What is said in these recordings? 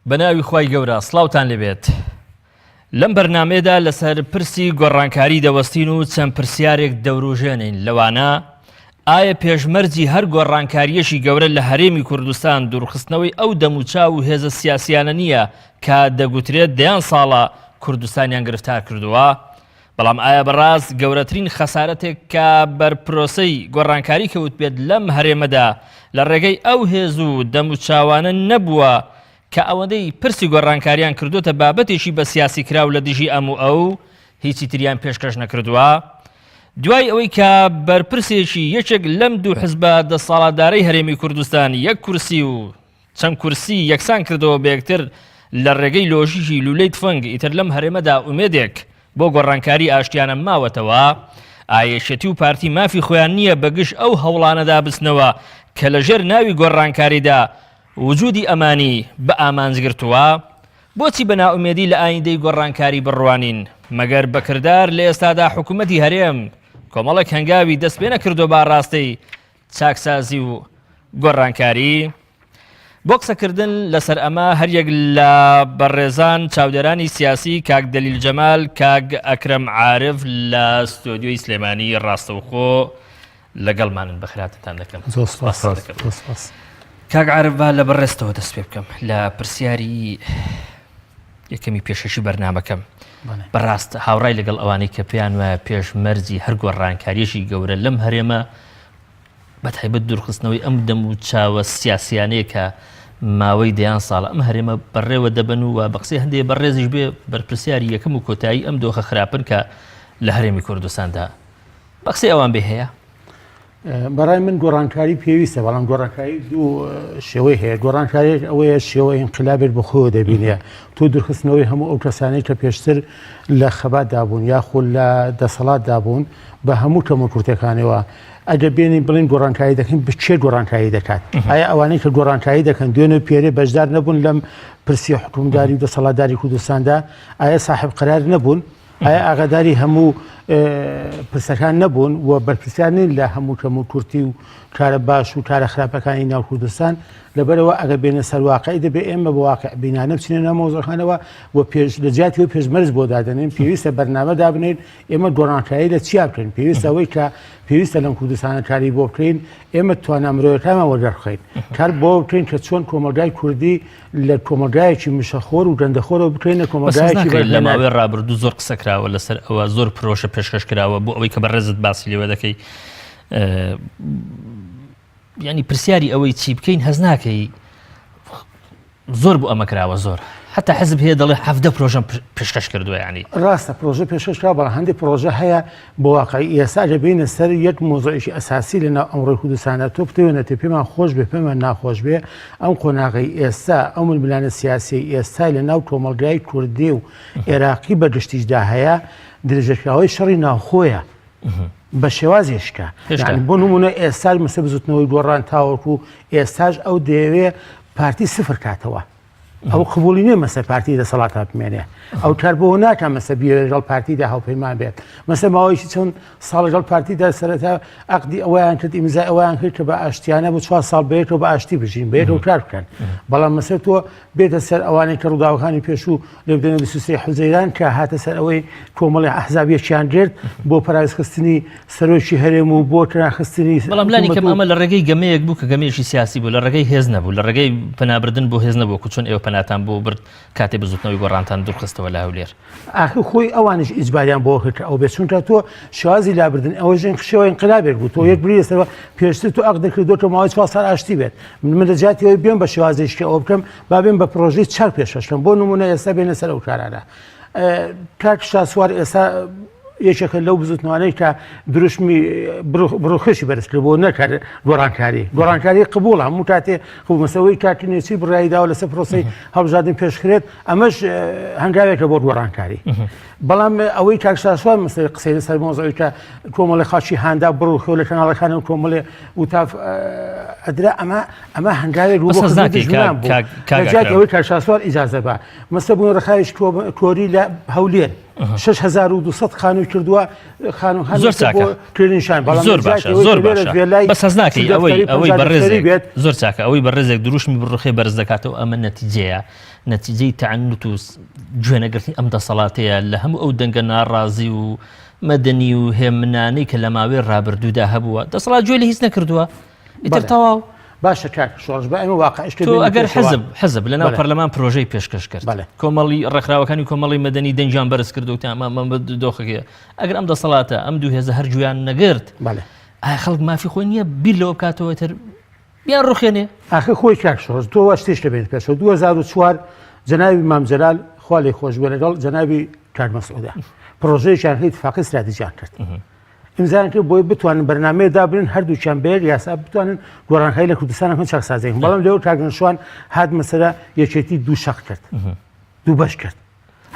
بەناوی خوای گەورە سڵاوتان لێبێت لەم بەرنامەیەدا لەسەر پرسی گۆڕانکاری دەوەستین و چەند پرسیارێک دەوروژێنین لەوانە ئایا پێشمەرجی هەر گۆڕانکاریەکی گەورە لە هەرێمی کوردستان دوورخستنەوەی ئەو دەموچاو و هێزە سیاسیانە نییە کە دەگوترێت دەیان ساڵە کوردستانیان گرفتار کردووە؟ بەڵام ئایا بەڕاست گەورەترین خەسارەتێک کە بەر پرۆسەی گۆڕانکاری کەوتبێت لەم هەرێمەدا لە ڕێگەی ئەو هێز و دەموچاوانە نەبووە کە ئەوەندەی پرسی گۆڕانکاریان کردوتە بابەتێکی بە سیاسی کراو لە دژی ئەم و ئەو هیچی تریان پێشکەش نەکردووە؟ دوای ئەوەی کە بەرپرسێکی یەکێک لەم دوو حزبە دەسەڵاتدارەی هەرێمی کوردستان یەک کورسی و چەند کورسی یەکسان کردەوە بە یەکتر لە ڕێگەی لۆژیکی لولەی تفەنگ، ئیتر لەم هەرێمەدا ئومێدێک بۆ گۆڕانکاری ئاشتیانە ماوەتەوە؟ ئایا یەکێتی و پارتی مافی خۆیان نییە بە گژ ئەو هەوڵانەدا بچنەوە کە لە ژێر ناوی گۆڕانکاریدا وجودی ئەمانی بە ئامانج گرتووە؟ بۆچی بە نائومێدی لە ئایندەی گۆڕانکاری بڕوانین؟ مەگەر بە کردار لە ئێستادا حکومەتی هەرێم کۆمەڵێک هەنگاوی دەست پێ نەکردووە بە ئاڕاستەی چاکسازی و گۆڕانکاری؟ بۆ قسەکردن لەسەر ئەمە هەریەک لە بەڕێزان چاودێرانی سیاسی کاک دەلیل جەمال، کاک ئەکرەم عارف لە ستۆدیۆی سلێمانی ڕاستەوخۆ لەگەڵمانن بەخێرهاتنتان دەکەم. زۆر سپاس. سپاستان دەکەم. زۆر سپاس. کاک عارف با لە بەڕێزتەوە دەست پێ بکەم لە پرسیاری یەکەمی پێشەکی بەرنامەکەم بەڕاست هاوڕای لەگەڵ ئەوانەی کە پێیان وایە پێش مەرجی هەر گۆڕانکاریەکی گەورە لەم هەرێمە بە تایبەت دوورخستنەوەی ئەم دەم و چاوە سیاسیانەیە کە ماوەی دەیان ساڵە ئەم هەرێمە بەڕێوە دەبن و بە قسەی هەندێک بەڕێزیش بێ بەرپرسیاری یەکەم و کۆتایی ئەم دۆخە خراپن کە لە هەرێمی کوردستاندا بە قسەی ئەوان بێ هەیە؟ بەڕای من گۆڕانکاری پێویستە بەڵام گۆڕانکاری دوو شێوەی هەیە گۆڕانکاریێک ئەوەیە شێوە ئینقلابێک بە خۆوە دەبینێ تۆ دوورخستنەوەی هەموو ئەو کەسانەی کە پێشتر لە خەباتدا بوون یاخود لە دەسەڵاتدا بوون بە هەموو کەم و کورتەکانەوە ئەگەر بێنین بڵین گۆڕانکاری دەکەین بچێ گۆڕانکاری دەکات ئایا ئەوانەی کە گۆڕانکاری دەکەن دوێنێ و پێرێ بەشدار نەبوون لەم پرسی حکومداری و دەسەڵاتداری کوردستاندا ئایا ساحب قرار نەبوون ئایا ئاگاداری هەموو پرسەکان نەبوون و بەرپرسیار نین لە هەموو کەم و کورتی و کارە باش و کارە خراپەکانی ناو کوردستان لەبەرەوە ئەگەر بێنە سەر واقعی دەبێ ئێمە بە واقع بینانە بچینە ناو مەوزوعەکانەوە و پێش لە جیاتی و پێشمەرج بۆ دادەنێن پێویستە بەرنامە دابنێن ئێمە گۆڕانکاری لە چیا بکەین پێویستە ئەوەی کە پێویستە لەم کوردستانە کاری بۆ بکەین ئێمە توانا مرۆیەکانمان وەگەڕخەین کار بۆ بکەین کە چۆن کۆمەڵگای کوردی لە کۆمەڵگایەکی مشەخۆر و گەندەخۆرەوە بکەینە کۆمەڵگایەکی لە ماوەی ڕابردوو زۆر قسە کراوە لەسەر ئەوە زۆر پرۆژە پێشکەش کراوە بۆ ئەوەی کە بەڕێزت باسی لێوە دەکەی ینی پرسیاری ئەوەی چی بکەین هەز ناکەی زۆر بۆ ئەمە کراوە زۆر حتا حزب هەیە دەڵێ حەفدە پرۆژەم پێشکەش کردووە ینی ڕاستە پرۆژە پێشکەش کرا بەڵام هەندێک پرۆژە هەیە بۆ واقعی ئێستا ئەگەر بێینە سەر یەک مۆزوعێکی ئەساسی لە ناو ئەمڕۆی کوردستاندا تۆ بتەوێ نەتەوێ پێمان خۆش بێ پێمان ناخۆش بێ ئەم قۆناغەی ئێستا ئەو ململانێ سیاسیەی ئێستای لە ناو کۆمەڵگای کوردی و عێراقی بە گشتیشدا هەیە درێژەکراوەی شەڕی ناوخۆیە بە شێوازێشکە بۆ نمونە ئێستاش مەسە بزوتنەوەی گۆڕان تاوەکو ئێستاش ئەو دەیەوێ پارتی سفر کاتەوە ئەو قبوڵی نیە مەسە پارتی دەسەڵاتا بمێنێ ئەو کار بۆ ناکە مەسە بیەوێت لەگەڵ پارتیدا هاوپەیمان بێت مەسە ماوەیەکی چەند ساڵ لەگەڵ پارتیدا سەرەتا عەقدی ئەویان کرد ئیمزای ئەویان کرد کە بە ئاشتیانە بۆ چوار ساڵ بەیەکەوە بە ئاشتی بژین بەیەکەوە کار بکەن بەڵام مەسە تۆ بێتە سەر ئەوانەی کە ڕووداوەکانی پێشوو لێبدەنە 23 حوزەیران کە هاتە سەر ئەوەی کۆمەڵی ئەحزاب یەکیان گرت بۆ پەراوێزخستنی سەرۆکی هەرێم و بۆ تراخستنی بەڵام لانی کەم ئەمە لە ڕێگەی گەمەیەک بوو کە گەمەیەکی سیاسی بوو لە ڕێگەی هێز نەبوو لە ڕێگەی پەنابردن بۆ هێز نەبوو کو چۆن ئێوە پەناتان بۆ برد کاتێ بزوتنەوەی گۆڕانتان دوورخستەوە لە هەولێر. ئاخر خۆی ئەوانیش ئیجباریان بۆ کرد کە ئەو بێت چونکە تۆ شێوازی لابردن ئەوەش شێوە ئینقلابێک بوو تۆ یەک بری لەسەرەوە پێشتر تۆ عەقدت کردووە کە ماوەی چوار ساڵ ئاشتی بێت من لە جیاتی ئەوەی بێم بە شێوازێکی ئەوە بکەم با بێم بە پرۆژەی چاک پێشکەش بکەم بۆ نمونە ئێستا بێنە سەر ئەو کارانە کاک شاسوار ئێستا یەکێکە لەو بزوتنەوانەی کە دروشمی بڕوخشی بەرز کرد بۆ نەکار گۆڕانکاری گۆڕانکاری قبوڵە هەموو کاتێ قبوڵ کاتی نێچیر بڕیاری داوە لەسەر پرۆسەی هەڵبژاردن پێشخرێت ئەمەش هەنگاوێکە بۆ گۆڕانکاری بەڵام ئەوەی کاک شاسوار مەسەلەی قسەی لەسەر مۆزعی کە کۆمەڵی خاچی هاندا بڕوخێ لە کەناڵەکان و کۆمەڵێ وتاف ئەدرا ئەمە ئەمە هەنگاوێک بوو بۆ خزمەتی ژنان بوو. لە جیاتی ئەوەی کاک شاسوار ئیجازە بە مەسە بوون ڕخاویش کۆری لە هەولێر. 6200 خانووی کردووە خانوو هەر زۆر چاکە کرێنشان بەڵام زۆر باشە زۆر باشە بەس هەست ناکەی ئەوەی ئەوەی بەڕێزێک بێت زۆر چاکە ئەوەی بەڕێزێک دروشمی بڕوخێ بەرز دەکاتەوە ئەمە نەتیجەیە نەتیجەی تەعنوت و گوێنەگرتنی ئەم دەسەڵاتەیە لە هەموو ئەو دەنگە ناڕازی و مەدەنی و هێمنانەی کە لە ماوەی ڕابردوودا هەبووە دەسەڵات گوێ لە هیچ نەکردووە ئیتر تەواو. باشە کاک شۆڕش بە ئێمە واقعش تۆ ئەگەر حزب حزب لەناو پەرلەمان پرۆژەی پێشکەش کرد کۆمەڵی ڕێکخراوەکانی کۆمەڵی مەدەنی دەنگیان بەرز کرد و ئەمە دۆخەکەی ئەگەر ئەم دەسەڵاتە ئەم دوو هێزە هەر گوێیان نەگرت ئایا خەڵک مافی خۆی نییە بیر لەوە بکاتەوە تر بیان ڕوخێنێ؟ ئاخر خۆی کاک شۆڕش تۆ وا شتێک دەبێنیت پێشەوە 2004 جەنابی مام جەلال خوا لێی خۆش بێ لەگەڵ جەنابی کاک مەسعودە پرۆژەیەکیان هەیە اتفاقی استراتیژیان کرد ئیمزایان کرد بۆی بتوانن بەرنامەیە دابنن هەردووکیان بە یەک یاسا بتوانن گۆڕانکاری لە کوردستان بکەن چاکسازی بکەن بەڵام لێو کاک نەشوان هات مەسەلە یەکێتی دوو شەق کرد دوو بەش کرد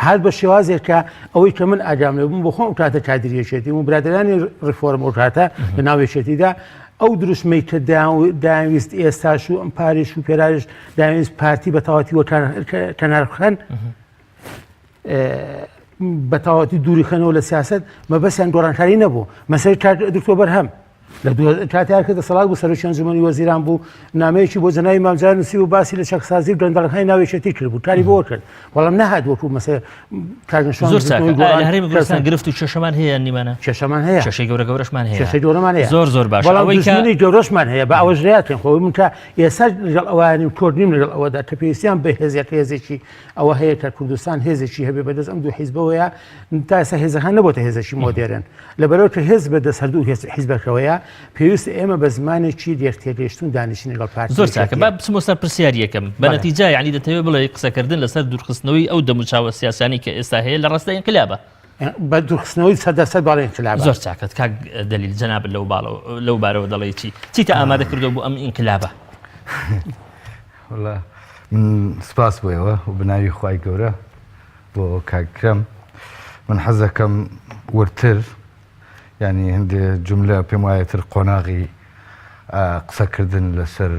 هات بە شێوازێک کە ئەوەی کە من ئاگام لێ بووم بۆ خۆم ئەو کاتە کادری یەکێتی و برادەرانی ڕیفۆرم ئەو کاتە لە ناو یەکێتیدا ئەو دروشمەی کە دایانویست ئێستاش و ئەم پاریش و پێراریش دایانویست پارتی بە تەواوەتی وە کەنار بخەن بە تەواوەتی دووری خەنەوە لە سیاست مەبەستیان گۆڕانکاری نەبوو مەسەر کاک دکتۆر بەرهەم لە کاتێک کە دەسەڵات بوو سەرۆکی ئەنجومەنی وەزیران بوو نامەیەکی بۆ جەنابی مام جەلال نووسی و باسی لە چاکسازی و گەندەڵەکانی ناو یەکێتی کرد بوو کاری بۆ کرد بەڵام نەهات وەکو مەسە کاک نەشوان زۆر چاکە بزوتنەوەی ئایا لە گۆڕان هەرێمی کوردستان گرفت و کێشەمان هەیە یان نیمانە کێشەمان هەیە کێشەی گەورە گەورەشمان هەیە کێشەی گەورەمان هەیە زۆر زۆر باشە بەڵام ئەوەی کە دوژمنی گەورەشمان هەیە بە ئەوەش ڕاتین خۆ من کە ئێستا لەگەڵ ئەوانی و کۆر نیم لەگەڵ ئەوەدا کە پێویستیان بە هێزێک هێزێکی ئەوە هەیە کە کوردستان هێزێکی هەبێ بەدەست ئەم دوو حیزبەوەیە تا ئێستا هێزەکان نەبۆتە هێزێکی مۆدێرن لەبەرئەوەی کە هێز بەدەست هەردوو هێز حیزبەکەوەیە پێویستە ئێمە بە زمانێکی لێکتێگەیشتوون دانیشین لەگەڵ پارتی زۆر چاکە یەکێتی. با بچمەوە سەر پرسیاری یەکەم بە بەڵێ. نەتیجە یعنی دەتەوێت بڵێ قسەکردن لەسەر دوورخستنەوەی ئەو دەموچاوە سیاسیانەی کە ئێستا هەیە لە ڕاستە ئینقلابە. بە دوورخستنەوەی سەدەسەد بەڵێ ئینقلابە. زۆر چاکە کاک دەلیل جەنابت لەو باڵەوە لەو بارەوە دەڵێی چی؟ چیتە ئامادە کردووە بۆ ئەم ئینقلابە؟ وەڵا من سپاس بۆ ئێوە و بە ناوی خوای گەورە بۆ کاک کرەم من حەزەکەم وردتر یعنی هەندێ جملە پێم وایە تر قۆناغی قسەکردن لەسەر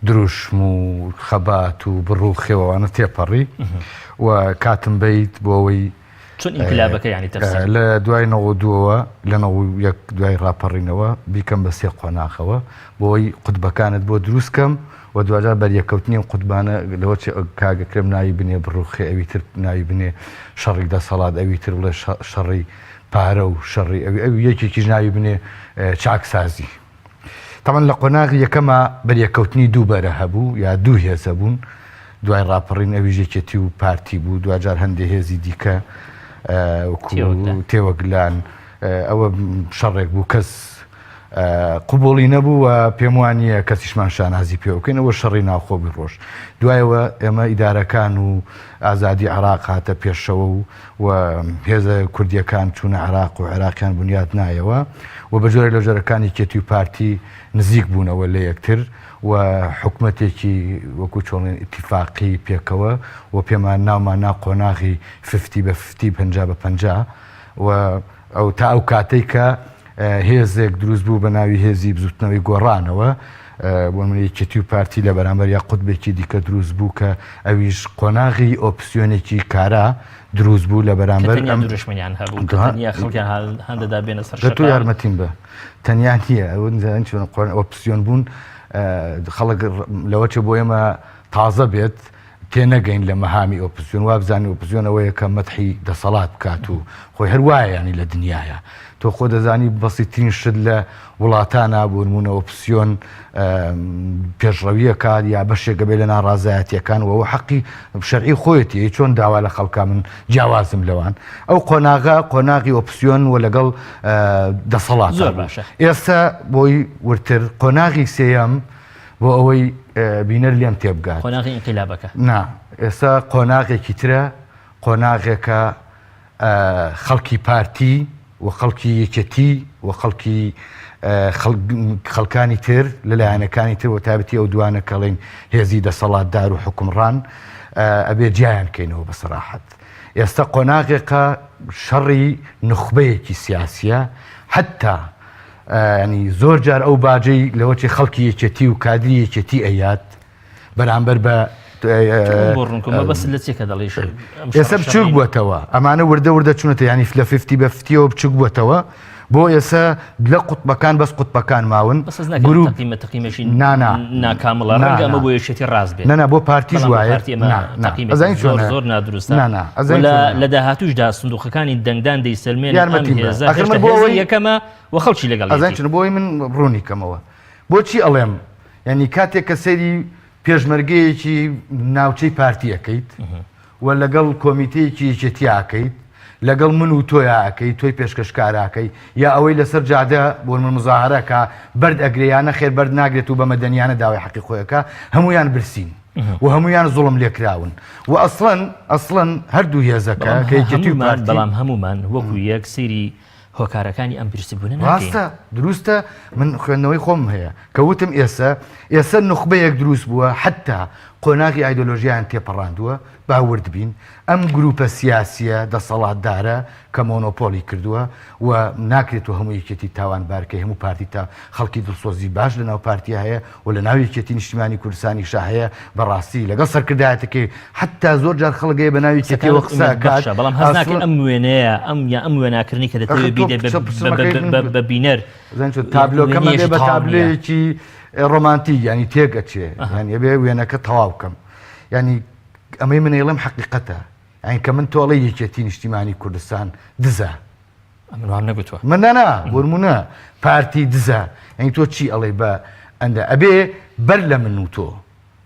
دروشم و خەبات و بڕوخێوانە تێپەڕی و کاتم بیت بۆ ئەوەی چۆن ئینقلابەکە یعنی تەفسیر لە دوای 92ەوە لە 91 دوای ڕاپەڕینەوە بیکەم بە سێ قۆناغەوە بۆی قوتبەکانت بۆ دروست کەم و دواجار بەریەککەوتنی ئەم قوتبانە لەوە چێ کاک ئەکرەم ناوی بنێ بڕوخێ ئەوی تر ناوی بنێ شەڕی دەسەڵات ئەوی تر بڵێ شەڕی پارە و شەڕی ئەوی ئەوی یەکێکیش ناوی بنێ چاکسازی. تەبعەن لە قۆناغی یەکەما بەریەککەوتنی دوو بەرە هەبوو یا دوو هێز هەبوون دوای ڕاپەڕین ئەویش یەکێتی و پارتی بوو دواجار هەندێ هێزی دیکە وەکو تێوەگلان ئەوە شەڕێک بوو کەس قبوڵی نەبوو و پێم وانییە کەسیشمان شانازی پێوە بکەین، ئەوە شەڕی ناوخۆ بوو ڕۆژ دوایەوە ئێمە ئیدارەکان و ئازادی عێراق هاتە پێشەوە و و هێزە کوردییەکان چوونە عێراق و عێراقیان بنیات نایەوە و بە جۆرێک لە جۆرەکان یەکێتی و پارتی نزیک بوونەوە لە یەکتر و حکومەتێکی وەکو چۆڵێن ئیتیفاقی پێکەوە و پێمان ناومان نا قۆناغی fifty بە fifty 50 بە 50 و ئەو تا ئەو کاتەی کە هێزێک دروست بوو بە ناوی هێزی بزوتنەوەی گۆڕانەوە، بۆ نمونە یەکێتی و پارتی لە بەرامبەر یا قوتبێکی دیکە دروست بوو کە ئەویش قۆناغی ئۆپسیۆنێکی کارا دروست بوو لە بەرامبەر تەنیا دروشمیان هەبوو کە تەنیا خەڵکیان هاندەدا بێنە سەر تۆ شەقام. یارمەتیم بە تەنیا نییە ئەوە نزانین چۆن ئۆپسیۆن بوون خەڵک لەوە چێ بۆ ئێمە تازە بێت تێنەگەین لە مەهامی ئۆپزسیۆن، وابزانین ئۆپزسیۆن ئەوەیە کە مەدحی دەسەڵات بکات و خۆی هەر وایە یانی لە دنیایا تۆ خۆ دەزانی بەسیترین شت لە وڵاتانا بۆ نموونە ئۆپزسیۆن پێشڕەویە کات یا بەشێکە بێ لە ناڕازایەتیەکان و ئەوە حەقی شەرعی خۆیەتی ئەی چۆن داوا لە خەڵکا من جیاوازم لەوان ئەو قۆناغە قۆناغی ئۆپزسیۆن و لەگەڵ دەسەڵات زۆر باشە ئێستا بۆی ورتر قۆناغی سێیەم بۆ ئەوەی بینەر لێم تێبگات. قۆناغی ئینقیلابەکە. نا، ئێستا قۆناغێکی ترە، قۆناغێکە خەڵکی پارتی و خەڵکی یەکێتی و خەڵکی خەڵکانی تر لە لایەنەکانی تر و تایبەتی ئەو دوانە کەڵین هێزی دەسەڵاتدار و حکومڕان ئەبێ جیایان کەینەوە بە سەراحەت. ئێستا قۆناغێکە شەڕی نوخبەیەکی سیاسیە حتا یانی زۆر جار ئەو باجەی لەوەچی خەڵکی یەکێتی و کادری یەکێتی ئەیات بەرامبەر بە ئێستا بچوک بووەتەوە ئەمانە وردە وردە چونەتە ینی لە fifty بە fifty یەوە بچوک بووەتەوە بۆ ئێستا لە قوتبەکان بەس قوتبەکان ماون گروپ تەقیمەشی نانا ناکامڵە ڕەنگە ئەمە بۆ یەکێتی ڕاست بێت نەنا بۆ پارتی وایە زۆر زۆر نادروستە لە داهاتوشدا سندوقەکانی دەنگدان دەیسەلمێن یارمەتی یەکەمە و خەڵکی لەگەڵ ئەزانین بۆی من ڕوونی کەمەوە بۆچی ئەڵێم یعنی کاتێک کە سەیری پێشمەرگەیەکی ناوچەی پارتی ئەکەیت و لەگەڵ کۆمیتەیەکی یەکێتی ئەکەیت لەگەڵ من و تۆیا ئەکەی تۆی پێشکەشکار ئەکەی یا ئەوەی لەسەر جادە بۆ من مزاهرە کا بەرد ئەگرێ یا نەخێر بەرد ناگرێت و بە مەدەنیانە داوای حەقی خۆی ئەکا هەمویان برسین و هەمویان زوڵم لێکراون و ئەسڵەن ئەسڵەن هەردوو هێزەکە کە یەکێتی و پارتی بەڵام هەمومان وەکو یەک سەیری هۆکارەکانی ئەم برسیبوونە ناکەین. ڕاستە دروستە من خوێندنەوەی خۆمم هەیە کە وتم ئێسە ئێسە نوخبەیەک دروست بووە حەتا قۆناغی ئایدۆلۆژیایان تێپەڕاندووە با ورد بین ئەم گروپە سیاسیە دەسەڵاتدارە کە مۆنۆپۆلی کردووە و ناکرێت تۆ هەموو یەکێتی تاوانبار کەی هەموو پارتی تا خەڵکی دڵسۆزی باش لەناو پارتیا هەیە و لەناو یەکێتی نیشتیمانی کوردستانیشا هەیە بەڕاستی لەگەڵ سەرکردایەتەکەی حەتا زۆر جار خەڵک هەیە بەناو یەکێتیەوە قسەکانت قسە ئومێد ئەکات بەخشە بەڵام هەست ناکەی ئەسڵەن ئەم وێنەیە ئەم یا ئەم وێناکردنی کە ئەخر دەتەوێت تۆ بیدەی بە پچە بە پچڕەکەی بە من بە بە بینەر زانی چۆن تابلۆکەم ئەبێ وێنەیەکی بە تەواو نییە. تابلۆیەکی ڕۆمانتیک یانی تێک ئەچێ ئەها. یانی ئەبێ وێنەکە تەواو بکەم یانی ئەمەی من ئەیڵێم حەقیقەتە یانی کە من تۆ ئەڵێی یەکێتی نیشتیمانی کوردستان دزە ئەمن وام نەگوتووە. من نا نا بۆنمونە پارتی دزە یانی تۆ چی ئەڵێی بە ئەندە ئەبێ بەر لە من و تۆ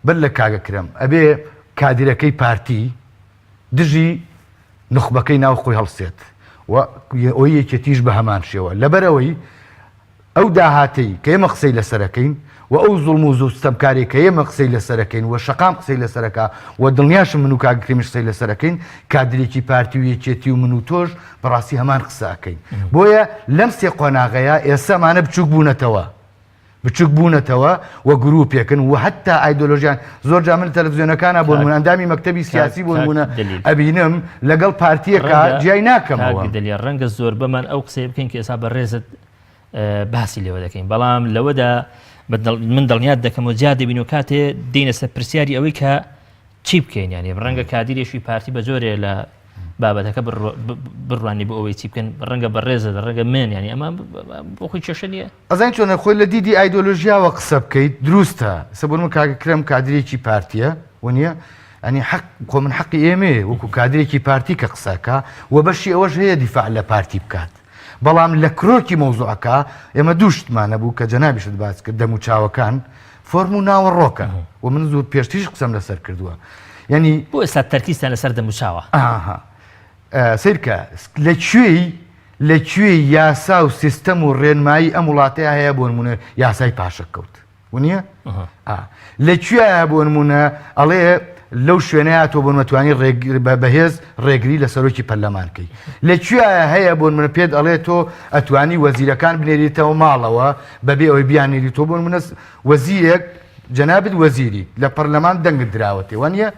بەر لە کاک ئەکرەم ئەبێ کادیرەکەی پارتی دژی نوخبەکەی ناو خۆی هەڵسێت و ئەوی یەکێتیش بە هەمان شێوە لەبەرئەوەی ئەو داهاتەی کە ئێمە قسەی لەسەر ئەکەین و ئەو زوڵم و ستەمکاریەی کە ئێمە قسەی لەسەر ئەکەین و شەقام قسەی لەسەر ئەکا و دڵنیاشم من و کاک ئەکرەمیش قسەی لەسەر ئەکەین کادرێکی پارتی و یەکێتی و من و تۆش بەڕاستی هەمان قسە ئەکەین بۆیە لەم سێ قۆناغەیە ئێستا ئەمانە بچوک بوونەتەوە بچوک بوونەتەوە و گروپێکن و حتا ئایدۆلۆژیان زۆر جا من تەلەڤزیۆنەکانە بۆ نمونە ئەندامی مەکتەبی سیاسی بۆ نمونە ئەبینم لەگەڵ پارتیەکە جیای ناکەمەوە. دەلێ ڕەنگە زۆربەمان ئەو قسەیە بکەین کە ئێستا بەڕێزت باسی لێوە دەکەین بەڵام لەوەدا من دڵنیات دەکەم و جیا دەبین و کاتێ دێنە سەر پرسیاری ئەوەی کە چی بکەین یانی ڕەنگە کادیرێکی پارتی بە جۆرێ لە بابەتەکە بڕوانی بۆ ئەوەی چی بکەن ڕەنگە بەڕێزە ڕەنگە من ینی ئەمە بۆ خۆی کێشە نییە ئەزانی چۆنە خۆی لە دیدی ئایدۆلۆژیاوە قسە بکەیت دروستە ئێستا بۆ نمونە کاک ئەکرەم کادرێکی پارتیە وەنیە ئەنی حەق خۆ من حەقی ئێمەیە وەکو کادرێکی پارتی کە قسەکە و بەشی ئەوەش هەیە دیفاع لە پارتی بکات بەڵام لە کرۆکی مەوزوعەکە ئێمە دوو شتمان هەبوو کە جەنابیشت باس کرد دەموچاوەکان فۆرم و ناوەڕۆکە و من زۆر پێشتریش قسەم لەسەر کردووە یعنی بۆ ئێستا تەرکیزتان لەسەر دەموچاوە؟ ئاها سەیرکە لە کوێی لە کوێی یاسا و سیستەم و ڕێنمایی ئەم وڵاتەیە هەیە بۆ نمونە یاسای پاشەکەوت ونیە لە کوێیە بۆ نمونە ئەڵێ لەو شوێنەیە تۆ بۆ نمەتوانی بەهێز ڕێگری لە سەرۆکی پەرلەمان کەی لە کوێیە هەیە بۆ نمونە پێت ئەڵێ تۆ ئەتوانی وەزیرەکان بنێریتەوە ماڵەوە بەبێ ئەوەی بیانێری تۆ بۆ نمونە وەزیرێک جەنابت وەزیری لە پەرلەمان دەنگت دراوەتێ وانە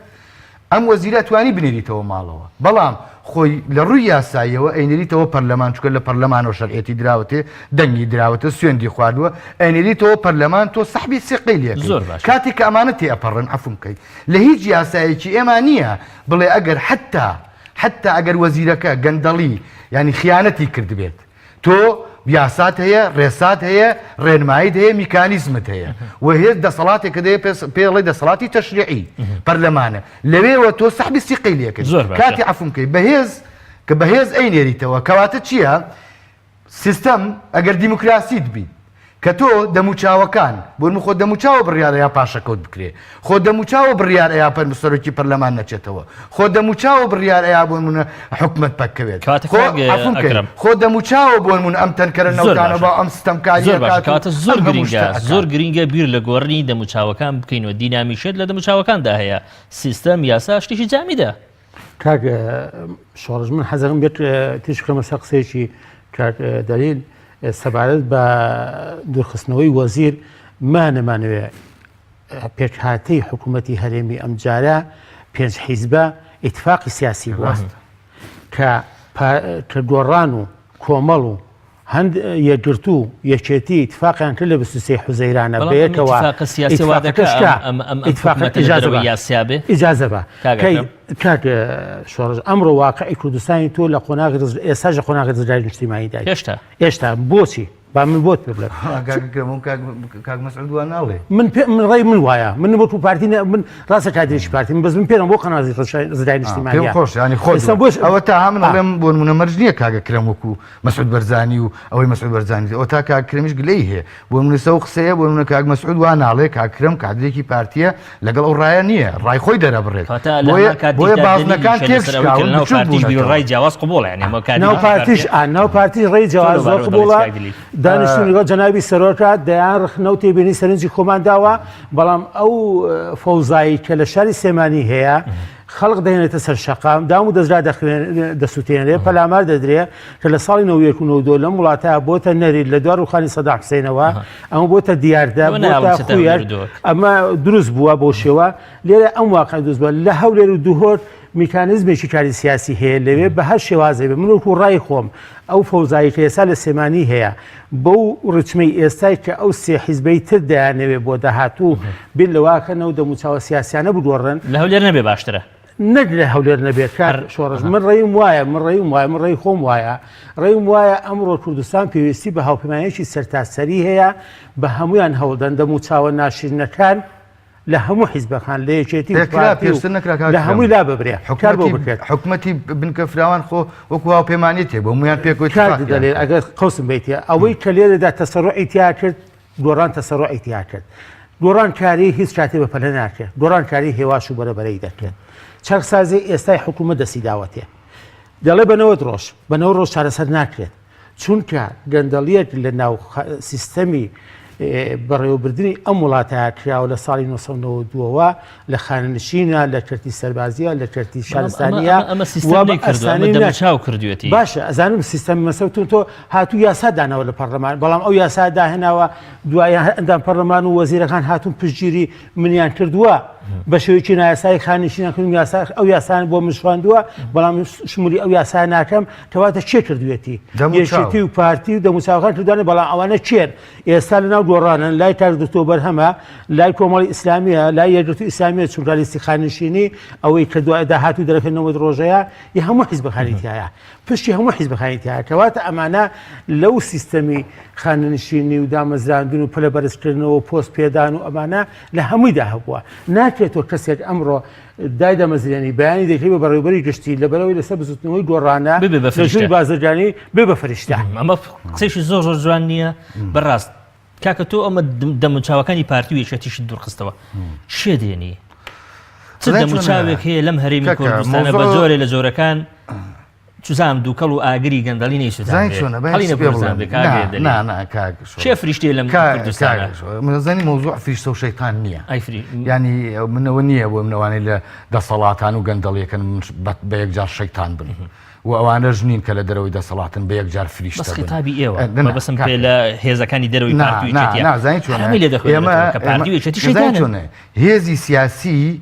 ئەم وەزیرە توانی بنێریتەوە ماڵەوە، بەڵام خۆی لە ڕووی یاساییەوە ئەینێریتەوە پەرلەمان، چونکە لە پەرلەمانەوە شەرعیەتی دراوەتێ، دەنگی دراوەتە، سوێندی خواردووە، ئەینێریتەوە پەرلەمان تۆ سەحبی سیقەی لێ ئەکەی. زۆر باشە. کاتێک کە ئەمانە تێئەپەڕن، عەفوم کەی، لە هیچ یاسایەکی ئێمە نییە بڵێ ئەگەر حەتتا حەتتا ئەگەر وەزیرەکە گەندەڵی یانی خیانەتی کردبێت، تۆ یاسات هەیە، ڕێسات هەیە، ڕێنماییت هەیە، میکانیزمت هەیە و هێز دەسەڵاتێکت هەیە پێ ئەڵێ دەسەڵاتی تەشریعی، پەرلەمانە. لەوێوە تۆ سەحبی سیقەی لێ کردی. زۆر باشە. کاتی عەفوم کەی بەهێز کە بەهێز ئەینێریتەوە کەواتە چییە؟ سیستەم ئەگەر دیموکراسیت بیت کە تۆ دەموچاوەکان بۆ نموونە خۆ دەموچاوە بڕیار ئەیا پاشەکەوت بکرێ خۆ دەموچاوە بڕیار ئەیا پەر سەرۆکی پەرلەمان نەچێتەوە خۆ دەموچاوە بڕیار ئەیا بۆ نموونە حکومەت پەککەوێت کەواتە خۆ کاک عەفوم کەی ئەکرەم خۆ دەموچاوە بۆ نموونە ئەم تەنکەرە زۆر نەوتانە باشە با ئەم ستەمکاریە زۆر باشە ئەکات و کەواتە زۆر ئەم هەموو گرینگە شتە ئەکات. زۆر گرینگە بیر لە گۆڕینی دەموچاوەکان بکەینەوە دینامیکیەت لە دەموچاوەکاندا هەیە سیستەم یاسا شتێکی جامیدە. کاک شۆڕش من حەزەکەم بێت تیش بخەمە سەر قسەیەکی کاک دەلیل سەبارەت بە دوورخستنەوەی وەزیر ما نەمانەوێ پێکهاتەی حکوومەتی هەرێمی ئەمجارە پێنج حیزبە ئیتفاقی سیاسی بووە کە کە گۆڕان و کۆمەڵ و. هەند یەکگرتوو یەکێتی ئیتفاقیان کرد لە 23 حوزەیرانە بەڵام بە ئەم یەکەوە ئیتفاقە سیاسیە وا ئیتفاقەکە دەکا شکا ئەم ئەم ئەم ئیتفاقە حکومەتە لە ئیجازە دەرەوەی بە یاسا بێ؟ ئیجازە بە کاک کەی ئەکرەم. کاک شۆڕش ئەمڕۆ واقعی کوردستانی تۆ لە قۆناغی ڕز ئێستاش لە قۆناغی ڕزگاری نیشتیمانیدای هێشتا هێشتا بۆچی با من بۆت پێ بڵێم کاک ئەکرەم ئەم کاک کاک مەسعود وا ناڵێ من پێ من ڕێی من وایە من وەکو پارتی نە من ڕاستە کادرێکی پارتی من بەس من پێم بۆ قەناسی ڕزگاری پێم نیشتیمانیە خۆش ینی خۆت ئێستا بۆش ئەوە تا ها من آه. ئەڵێم بۆ نمونە مەرج نییە کاک ئەکرەم وەکو مەسعود بەرزانی و ئەوەی مەسعود بەرزانی ئەوە تا کاک کرەمیش گلەی هەیە بۆ نمونە سەو قسەیە بۆ نمونە کاک مەسعود وا ناڵێ کاک کرەم کادرێکی پارتیە لەگەڵ ئەو ڕایە نییە ڕای خۆی دەرەبڕێت کەواتە لە بۆیە هەمان کاتیشدا بۆیە بازنەکان دەلیلیشە لەسەر ئەوەی کە تێکشکاون لەناو بچوک پارتیش بوونەتەوە بیروڕای جیاواز قبوڵە یانی ئەمە ناو کادرێکی پارتیش پارتیە ئا ناو پارتیش ڕێی چۆن جیاواز لەو زۆر بارەوە دەڵێیت قبوڵە کاک دلیر؟ دانیشتون لەگەڵ جەنابی سەرۆکە دەیان ڕخنە و تێبینی سەرنجی خۆمان داوە بەڵام ئەو فەوزایی کە لە شاری سلێمانی هەیە خەڵک دەهێنێتە سەر شەقام، دام و دەزگا دەسوتێنرێ، پەلامار دەدرێ کە لە ساڵی 91 و 92 لەم وڵاتە بۆتە نەریت لە دوای ڕووخانی سەدام حسێنەوە ئەمە بۆتە دیاردە بۆتە خویەر ئەمە دروست بووە بۆ شێوە لێرە ئەم واقع دروست بووە لە هەولێر و دهۆک میکانیزمێکی کاری سیاسی هەیە لەوێ بە هەر شێوازێ بێ من وەکو ڕای خۆم ئەو فەوزایی کە ئێستا لە سلێمانی هەیە بەو ڕچمەی ئێستای کە ئەو سێ حیزبەی تر دەیانەوێ بۆ داهاتوو بیر لەواکەنەوە دەموچاوە سیاسیانە بگۆڕن. لە هەولێر نەبێ باشترە. نەک لە هەولێر نەبێت کاک شۆڕش من ڕێیم وایە من ڕێیم وایە من ڕێی خۆم وایە ڕێیم وایە ئەمڕۆ کوردستان پێویستی بە هاوپەیمانیەکی سەرتاسەری هەیە بە هەمویان هەوڵدەن دەموچاوە ناشرینەکان لە هەموو حیزبەکان لە یەکێتی و کرا پارتی و پێشتر نەکرا کاک لە هەمووی کرام. لا ببرێ کار بۆ حکومەتی بکرێت حکومەتی بنکە فراوان خۆ وەکو هاوپەیمانێتێک بۆ هەموویان پێکەوە کاک اتفاقیان دەلێ کرد. ئەگەر قوسم بیتە ئەوەی کە لێرەدا تەسەروعی تیا کرد گۆڕان تەسەروعی تیا کرد گۆڕان کاری هیچ کاتێ بە پەلە ناکرێت گۆڕان کاری هێواش و بەرەبەرەی دەکرێت چاکسازی ئێستای حکوومەت دەستی داوەتێ دەڵێ بە 90 ڕۆژ بە 90 ڕۆژ چارەسەر ناکرێت چونکە گەندەڵیەک لە ناو سیستەمی بەڕێوەبردنی ئەم وڵاتە کراوە لە ساڵی 1992ەوە لە خانەنشینە لە کەرتی سەربازیە لە کەرتی شارستانیە ئەمە سیستەمی کردوێتی کردوێتی باشە ئەزانم سیستەمی مەسەوتون تۆ هاتوو یاسا داناوە لە پەرلەمان بەڵام ئەو یاسا داهێناوە دوای ئەندام پەرلەمان و وەزیرەکان هاتوون پشتگیری منیان کردووە بە شێوەیەکی نایاسایی خانشینیان کردم یاسا ئەو یاسان بۆ من شواندووە بەڵام شمولی ئەو یاسا ناکەم کەواتە چێ کردوێتی یەکێتی و پارتی و دەموچاوەکان کردوانە بەڵام ئەوانە چێن ئێستا لەناو گۆڕانن لای کاک دکتۆر بەرهەمە لای کۆمەڵی ئیسلامیە لای یەکگرتوو ئیسلامیە چونکە لیستی خانشینی ئەوەی کە دوای داهاتوو دەرەکە 90 ڕۆژەیە ی هەموو حیزبەکانی تایە پشتی هەموو حیزبەکانی تایە کەواتە ئەمانە لەو سیستەمی خانەنشینی و دامەزراندن و پلە بەرزکردنەوە و پۆست پێدان و ئەمانە لە هەموویدا هەبووە ناکرێت تۆ کەسێک ئەمڕۆ دایدەمەزرێنی بەیانی دەکەی بە بەڕێوبەری گشتی لەبەرەوەی لەسەر بزوتنەوەی گۆڕانە ببێ بە لە ژووری فریشتە. بازرگانی بێ بە فریشتە. ئەمە قسەیشی زۆر زۆر جوان نییە بەڕاست کاکە تۆ ئەمە دەموچاوەکانی پارتی و یەکێتیشت دوورخستەوە چێ دێنی چ دەموچاوێک هەیە لەم هەرێمی کوردستانە بە جۆرێ لە جۆرەکان چزام دووکەڵ و ئاگری گەندەڵی نەیسوتانێ فریشتێ لەم منزانی مۆزوع فریشتە و شەیتان نییە ینی منەوە نییە بۆ منەوانەی لە دەسەڵاتان و گەندەڵیەکەن بە یەکجار شەیتان بن. و ئەوانەش نین کە لە دەرەوەی دەسەڵاتن بە یەکجار فریشتە بەس خیتابی ئێوە مەبەستم پێ لە هێزەکانی دەرەوەی پارتی و یەکێتیە نازانی چۆنە هەمووی لێ دەخوێنێتەوە کە پارتی و یەکێتی شەیتانن. چۆنە هێزی سیاسی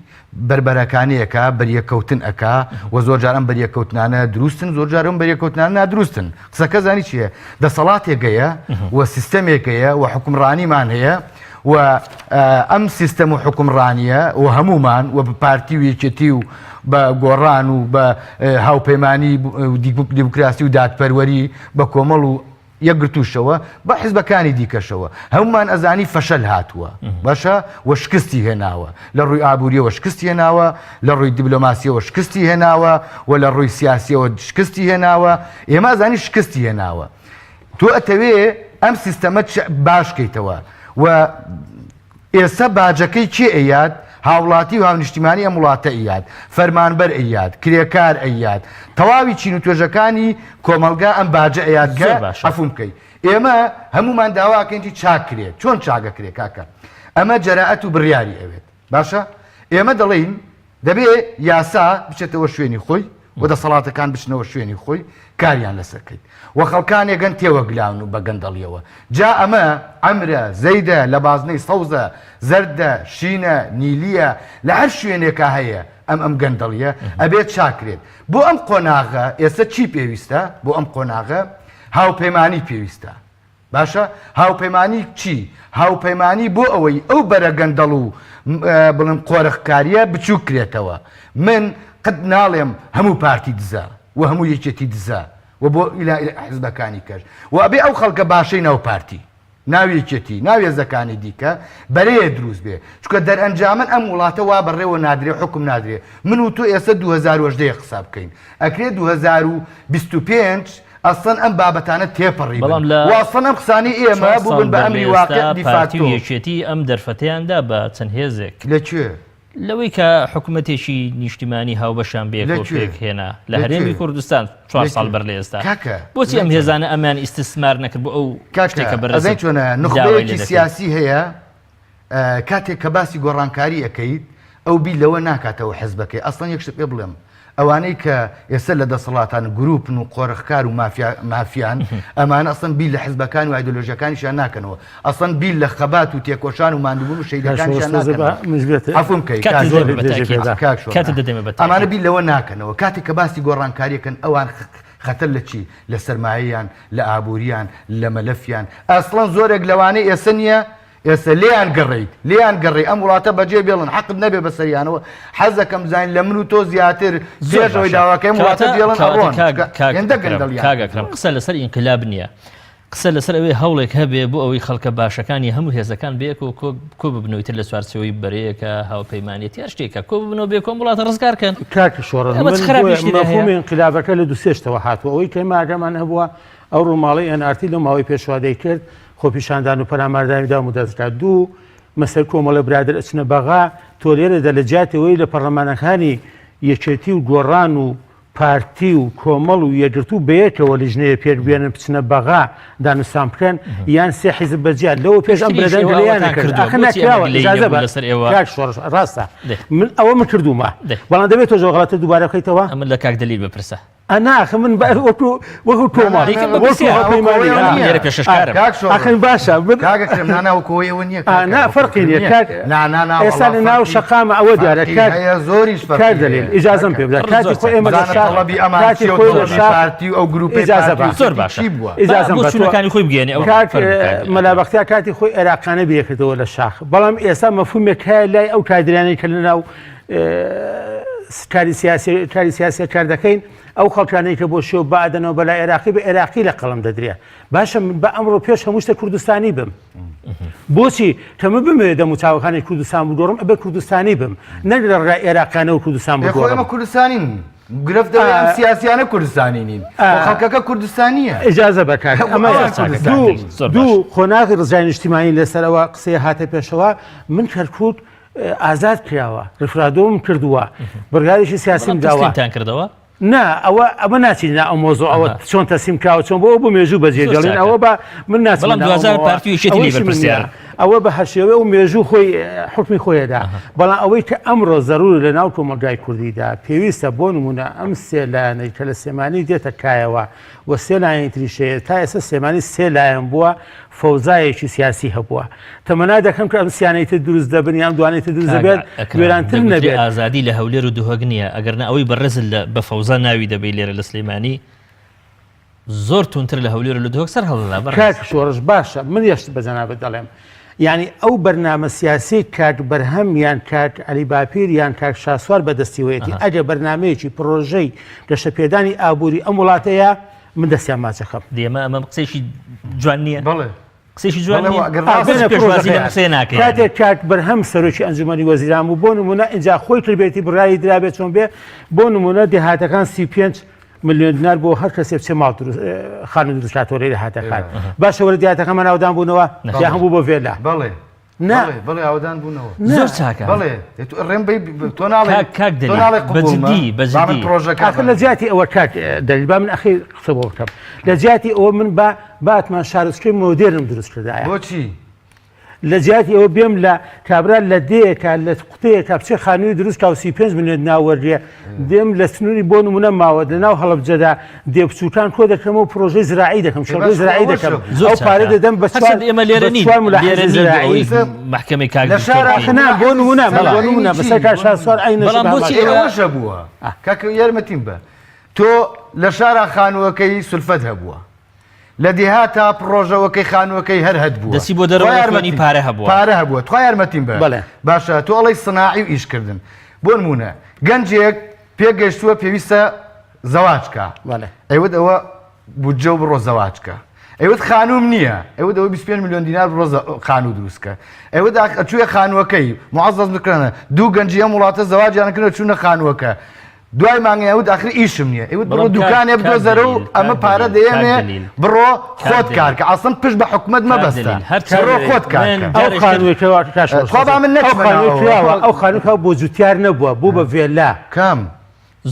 بەربەرەکانیەکە بەریەککەوتن ئەکا و زۆر جار ئەم بەریەککەوتنانە دروستن زۆر جار ئەم بەریەککەوتنانە نادروستن قسەکە زانی چییە دەسەڵاتێک هەیە و سیستەمێک هەیە و حوکمڕانیمان هەیە و ئەم سیستەم و حوکمڕانییە و هەموومان و بە پارتی و یەکێتی و بە گۆڕان و بە هاوپەیمانی دیموکراسی و دادپەروەری بە کۆمەڵ و یەکگرتووشەوە بە حزبەکانی دیکەشەوە هەمومان ئەزانی فەشەل هاتووە باشە و شکستی هێناوە لە ڕووی ئابووریەوە شکستی هێناوە لە ڕووی دیبلۆماسیەوە شکستی هێناوە و لە ڕووی سیاسیەوە شکستی هێناوە ئێمە ئەزانی شکستی هێناوە تۆ ئەتەوێ ئەم سیستەمە باش کەیتەوە و ئێستا باجەکەی کێ ئەیات؟ هاوڵاتی و هاونیشتیمانی ئەم وڵاتە ئەیات، فەرمانبەر ئەیات، کرێکار ئەیات، تەواوی چین و توێژەکانی کۆمەڵگا ئەم باجە ئەیات کە زۆر باشە. عەفوم بکەی. ئێمە هەموومان داوا ئەکەین چی چاک کرێت. چۆن چاک ئەکرێ کاکە؟ ئەمە جەرائەت و بڕیاری ئەوێت. باشە؟ ئێمە دەڵێین دەبێ یاسا بچێتەوە شوێنی خۆی و دەسەڵاتەکان بچنەوە شوێنی خۆی کاریان لەسەر کەیت و خەڵکانێکن تێوەگلاون و بە گەندەڵیەوە جا ئەمە عەمرە زەیدە لە بازنەی سەوزە زەردە شینە نیلیە لە هەر شوێنێکا هەیە ئەم ئەم گەندەڵیە ئەبێت چاکرێت بۆ ئەم قۆناغە ئێستا چی پێویستە بۆ ئەم قۆناغە؟ هاوپەیمانی پێویستە. باشە هاوپەیمانی چی؟ هاوپەیمانی بۆ ئەوەی ئەو بەرە گەندەڵ و بڵێم قۆرخکاریە بچوک کرێتەوە. من قەت ناڵێم هەموو پارتی دزە و هەموو یەکێتی دزە و بۆ ئیلا حزبەکانی کەش و ئەبێ ئەو خەڵکە باشەی ناو پارتی ناو یەکێتی ناو هێزەکانی دیکە بەرەیە دروست بێ چونکە دەرئەنجامەن ئەم وڵاتە وا بەڕێوە نادرێ حوکم نادرێ من و تۆ ئێستا 2018 قسە بکەین ئەکرێ 2025 ئەسڵەن ئەم بابەتانە تێپەڕیبن بەڵام لە و ئەسڵەن ئەم قسانەی ئێمە چوار ساڵ بووبن بە بەر لە ئەمری ئێستا واقع پارتی و دیفاکتۆ. یەکێتی ئەم دەرفەتەیان دا بە چەند هێزێک. لە کوێ؟ لەوەی کە حکومەتێکی نیشتیمانی هاوبەشیان لە بەیەکەوە کوێ؟ پێک هێنا لە لە هەرێمی کوێ؟ کوردستان چوار لە ساڵ کوێ؟ بەر لە ئێستا. کاکە بۆچی لە ئەم کوێ؟ هێزانە ئەمیان ئیستسمار نەکرد بۆ ئەو کاکە شتێک کە ئەزانی بەڕێزت چۆنە داوای لێ نوخبەیەکی دەکەی؟ سیاسی هەیە کاتێک کە باسی گۆڕانکاری ئەکەیت ئەو بیر لەوە ناکاتەوە حزبەکەی ئەسڵەن یەک شت پێ بڵێم ئەوانەی کە ئێستا لە دەسەڵاتان گروپن و قۆرخکار و مافیا مافیان ئەمانە ئەسڵەن بیر لە حزبەکان و ئایدۆلۆژیەکانیشیان ناکەنەوە ئەسڵەن بیر لە خەبات و تێکۆشان و ماندووبوون و شەهیدەکانیشیان ناکەنەوە عەفوم کەی کاتت کاک دەدەمە بە تاکید کاک شۆڕ کاتت دەدەمە بە ئەمانە تاکید. بیر لەوە ناکەنەوە کاتێک کە باسی گۆڕانکاریەکەن ئەوان خەتەر لە چی لە سەرمایەیان لە ئابووریان لە مەلەفیان ئەسڵەن زۆرێک لەوانەی ئێستا نییە ئێستا لێیان گەڕێیت لێیان گەڕێی ئەم وڵاتە بەجێ بێڵن حەقت نەبێ بەسەریانەوە حەزەکەم بزانین لە من و تۆ زیاتر زۆر پێش ئەوەی باشە داواکەی ئەم وڵاتە کەواتە بێڵن کەواتە ئەڕۆن کاک چونکە کاک هێندە ئەکرەم گەندەڵیان کاک کردووە. ئەکرەم قسە لەسەر ئینقلاب نییە قسە لەسەر ئەوەی هەوڵێک هەبێ بۆ ئەوەی خەڵکە باشەکانی هەموو هێزەکان بەیەکەوە کۆ کۆ ببنەوە ئیتر لە چوارچێوەی بەرەیەکە هاوپەیمانێتی هەر شتێکە کۆ ببنەوە بێکۆ ئەم وڵاتە ڕزگار کەن کاک شۆڕش ئەمە چ من خراپیشی بۆیە تێدا هەیە؟ مەفهومی ئینقلابەکە لە دوو سێ شتەوە هاتووە ئەوەی کە ئێمە ئاگامان هەبووە ئەو ڕووماڵەی ئێن ئار تی لەو ماوەی پێشوا دەیکرد خۆپیشاندان و پەلاماردانی دام و دەزگا دوو مەسەر کۆمەڵە برادر ئەچنە بەغا تۆ لێرەدا لە جیاتی ئەوەی لە پەڕلەمانەکانی یەکێتی و گۆڕان و پارتی و کۆمەڵ و یەکگرتوو بەیەکەوە لیژنەیە پێک بێنن بچنە بەغا دانوستان بکەن یان سێ حیزب بەجیا لەوە پێش ئەم پێشتریش برادەر ئێوە گلەیان ئەوەتان کرد کردووە ئاخر بۆچی ئەمە نەکراوە گلەیی ئیجازە نەبوو بە لەسەر ئێوە کاک شۆڕش ڕاستە دێ من ئەوە من کردوومە دێ بەڵام دەبێت تۆش ئەو غەڵەتە دووبارە بکەیتەوە ئەمن لە کاک دەلیل بپرسە ئەنا ئاخر من بە وەکو وەکو کۆمەڵ دەیکەم بە وەکو پرسیار. هاوپەیمانی ئەوە ها. نییە. لێرە پێشکەشکارم. کاک شۆڕش. ئاخر باشە من کاک ئەکرەم نا نا وەکو ئەوەی ئەوە نییە ئا، کاکە، نا وەکو فەرقی ئەوە نییە نییە. کاک نا نا نا ئێستا وەڵا لە ناو فەرقی- شەقامە ئەوە دیارە فەرقی کاک هەیە زۆریش فەرقی کاک هەیە. دەلیل ئیجازەم پێ بدە زۆر کاتی خۆی ئێمە لە بزانە شاخ تەڵەبی ئەمان کاتی چیە و خۆی لە تەڵەبی شاخ پارتی و ئەو گروپەی ئیجازە پارتی و بە. زۆر یەکێتی باشە چی بووە؟ با ئیجازەم بۆ بە تۆ چوونەکانی خۆی بگەیەنێ ئەو کاک فەرموو کاک مەلا ئەکرەم. بەختیار کاتی خۆی عێراقانە بیرکردەوە لە شاخ بەڵام ئێستا مەفهومێک هەیە لای ئەو کادرانەی کە لەناو کاری سیاسی کاری سیاسی کار دەکەین ئەو خەڵکانەی کە بۆ شێو بادەنەوە بەلای عێراقی بە عێراقی لە قەڵم دەدرێ باشە من بە ئەمڕۆ پێش هەموو شتە کوردستانی بم بۆچی کە من بمەوێ دەم و چاوەکانی کوردستان بگۆڕم ئەبێ کوردستانی بم نەک لە ڕێگای عێراقیانەوە کوردستان ئێ خۆ بگۆڕم ئێمە کوردستانین گرفت ئەوەیە ئەم سیاسیانە کوردستانی نین خۆ خەڵکەکە کوردستانییە ئیجازە بە کاک ئەمە ئەوان کوردستانی نین. زۆر باش. دوو قۆناغی ڕزگاری نیشتیمانی لەسەرەوە قسەی هاتە پێشەوە من کەرکوک ئازاد کراوە ڕیفرادۆمم کردووە بڕیارێکی سیاسیم بەڵام داوە تەسلیمتان کردەوە؟ نا ئەوە ئەمە ناچین نا ئەو مۆزوعەوە ئەها. چۆن تەسلیم کراوە چۆن بۆ بۆ مێژوو بەجێ زۆر دێڵین چاکە. ئەوە بە من ناچمە بەڵام ناو دواجار ئەوەوە. پارتی و یەکێتی لێی ئەوەیشی من بەرپرسیارن. نییە. ئەوە بە هەر شێوەیە و مێژوو خۆی حوکمی خۆیەدا بەڵام ئەوەی کە ئەمڕۆ زەروورە لە ناو کۆمەڵگای کوردیدا پێویستە بۆ نموونە ئەم سێ لایەنەی کە لە سلێمانی دێتە کایەوە و سێ لایەنی تریش هەیە تا ئێستا سلێمانی سێ لایەن بووە فەوزایەکی سیاسی هەبووە تەمەنا دەکەم کە ئەم سیانەی تر دروست دەبن یان دوانەی تر دروست کاک دەبێت ئەکرەم، وێرانتر دەگوترێ نەبێت. ئازادی لە هەولێر و دهۆک نییە، ئەگەر نا ئەوەی بەڕێزت لە بە فەوزا ناوی دەبەی لێرە لە سلێمانی زۆر توندتر لە هەولێر و لە دهۆک سەر هەڵدەدا بەڕێز. کاک شۆڕش باشە من یەک شت بە جەنابت دەڵێم یانی ئەو بەرنامە سیاسیەی کاک بەرهەم یان کاک عەلی باپیر یان کاک شاسوار بەدەستیوەیەتی ئەگەر بەرنامەیەکی پڕۆژەی گەشەپێدانی ئابووری ئەم وڵاتەیە من دەستیان ماچەکەم. دێ ئەمە ئەمە قسەیەکی جوان نییە؟ بەڵێ. قسەیەکی جوان بەڵێ نییە؟ ئەگەر ئا، ڕاست بێنە بێنە پێشوازی لەم پڕۆژەکەیان. قسەیە ناکەین. کاتێک کاک بەرهەم سەرۆکی ئەنجومەنی وەزیران بوو بۆ نموونە ئینجا خۆی کردبێتی بڕیاری درابێت چۆن بێ بۆ نموونە دێهاتەکان 35 ملیۆن دینار بۆ هەر کەسێ بچێ ماڵ دروست خانوو دروست کاتەوە لە دێهاتەکان باشە وەرە دێهاتەکەمان ئاودان بوونەوە یا هەموو بۆ ڤێلا بەڵێ نا بەڵێ بەڵێ ئاوەدان بوونەوە. زۆر چاکە. بەڵێ تۆ ڕێم بەی تۆ ناڵێ کاک کاک تۆ دەلیل ناڵێ بە قبوڵمە جدی بە با من جدی پرۆژەکە ئاخر لە بەرم. جیاتی ئەوە کاک دەلیل با من ئەخیر قسە بۆ بکەم لە جیاتی ئەوە من با باتمان شارۆچکەی مۆدێرنم دروست کردایە بۆچی؟ لە جیاتی ئەوە بێم لە کابرا لە دێیەکە لە قوتەیەکە بچێ خانووی دروست کا و 35 ملیۆن دینار وەرگرێ دێم لە سنووری بۆ نمونە ماوە لە ناو هەڵەبجەدا دێ بچووکان کۆ دەکەمەوە و پرۆژەی زراعی دەکەم ئێ شەڕی باش زراعی ئەوەش دەکەم هەبوو. زۆر ئەو پارە چاکە دەدەم بە چوار هەرچەند ئێمە بە لێرە نین چوار لێرە ملاحەزەی نین بۆ زراعی ئەوەی مەحکەمەی کاک لە دکتۆر شارا بکەین ئاخ نا بۆ نمونە من بۆ زراعی نمونە چی؟ بەسەر کاک بۆ شاسوار عەینەشی بەڵام بە هەمان بۆچی شێوە. ئێوە ئەوەش هەبووە کاکە یارمەتیم بە تۆ لە شارا خانووەکەی سولفەت هەبووە. لە دێهاتا پڕۆژەوەکەی خانووەکەی هەر هەت بووە. دەچی بۆ دەرەوە ئەتوانی پارە هەبووە. پارە هەبووە تخوا یارمەتیم بە. بەڵێ. باشە تۆ ئەڵێی سناعی و ئیش کردن. بۆ نموونە گەنجێک پێگەیشتووە پێویستە زەواج کا. بەڵێ. ئەیوت ئەوە بودجە و بڕۆ زەواج کە. ئەیوت خانووم نییە. ئەیوت ئەوە 25 ملیۆن دینار بڕۆ خانوو دروست کە. ئەیوت ئاخ ئەچوویە خانووەکەی معەزەز نکرانە دوو گەنجی ئەم وڵاتە زەواجیان کرد و چوونە خانووەکە. دوای مانگێ ئەوت ئاخر ئیشم نییە ئەوت بڕۆ دوکانێ بدۆزەرە و ئەمە پارە دەیەمێ بڕۆ خۆت کارکە ئەسڵەن پشت بە حکومەت مەبەستە بڕۆ خۆت کارکە ئەو خانووەکە خوا با من نەچمە ناوەوە. ئەو خانووەکە بۆ جوتیار نەبووە بوو بە ڤێلا. کام؟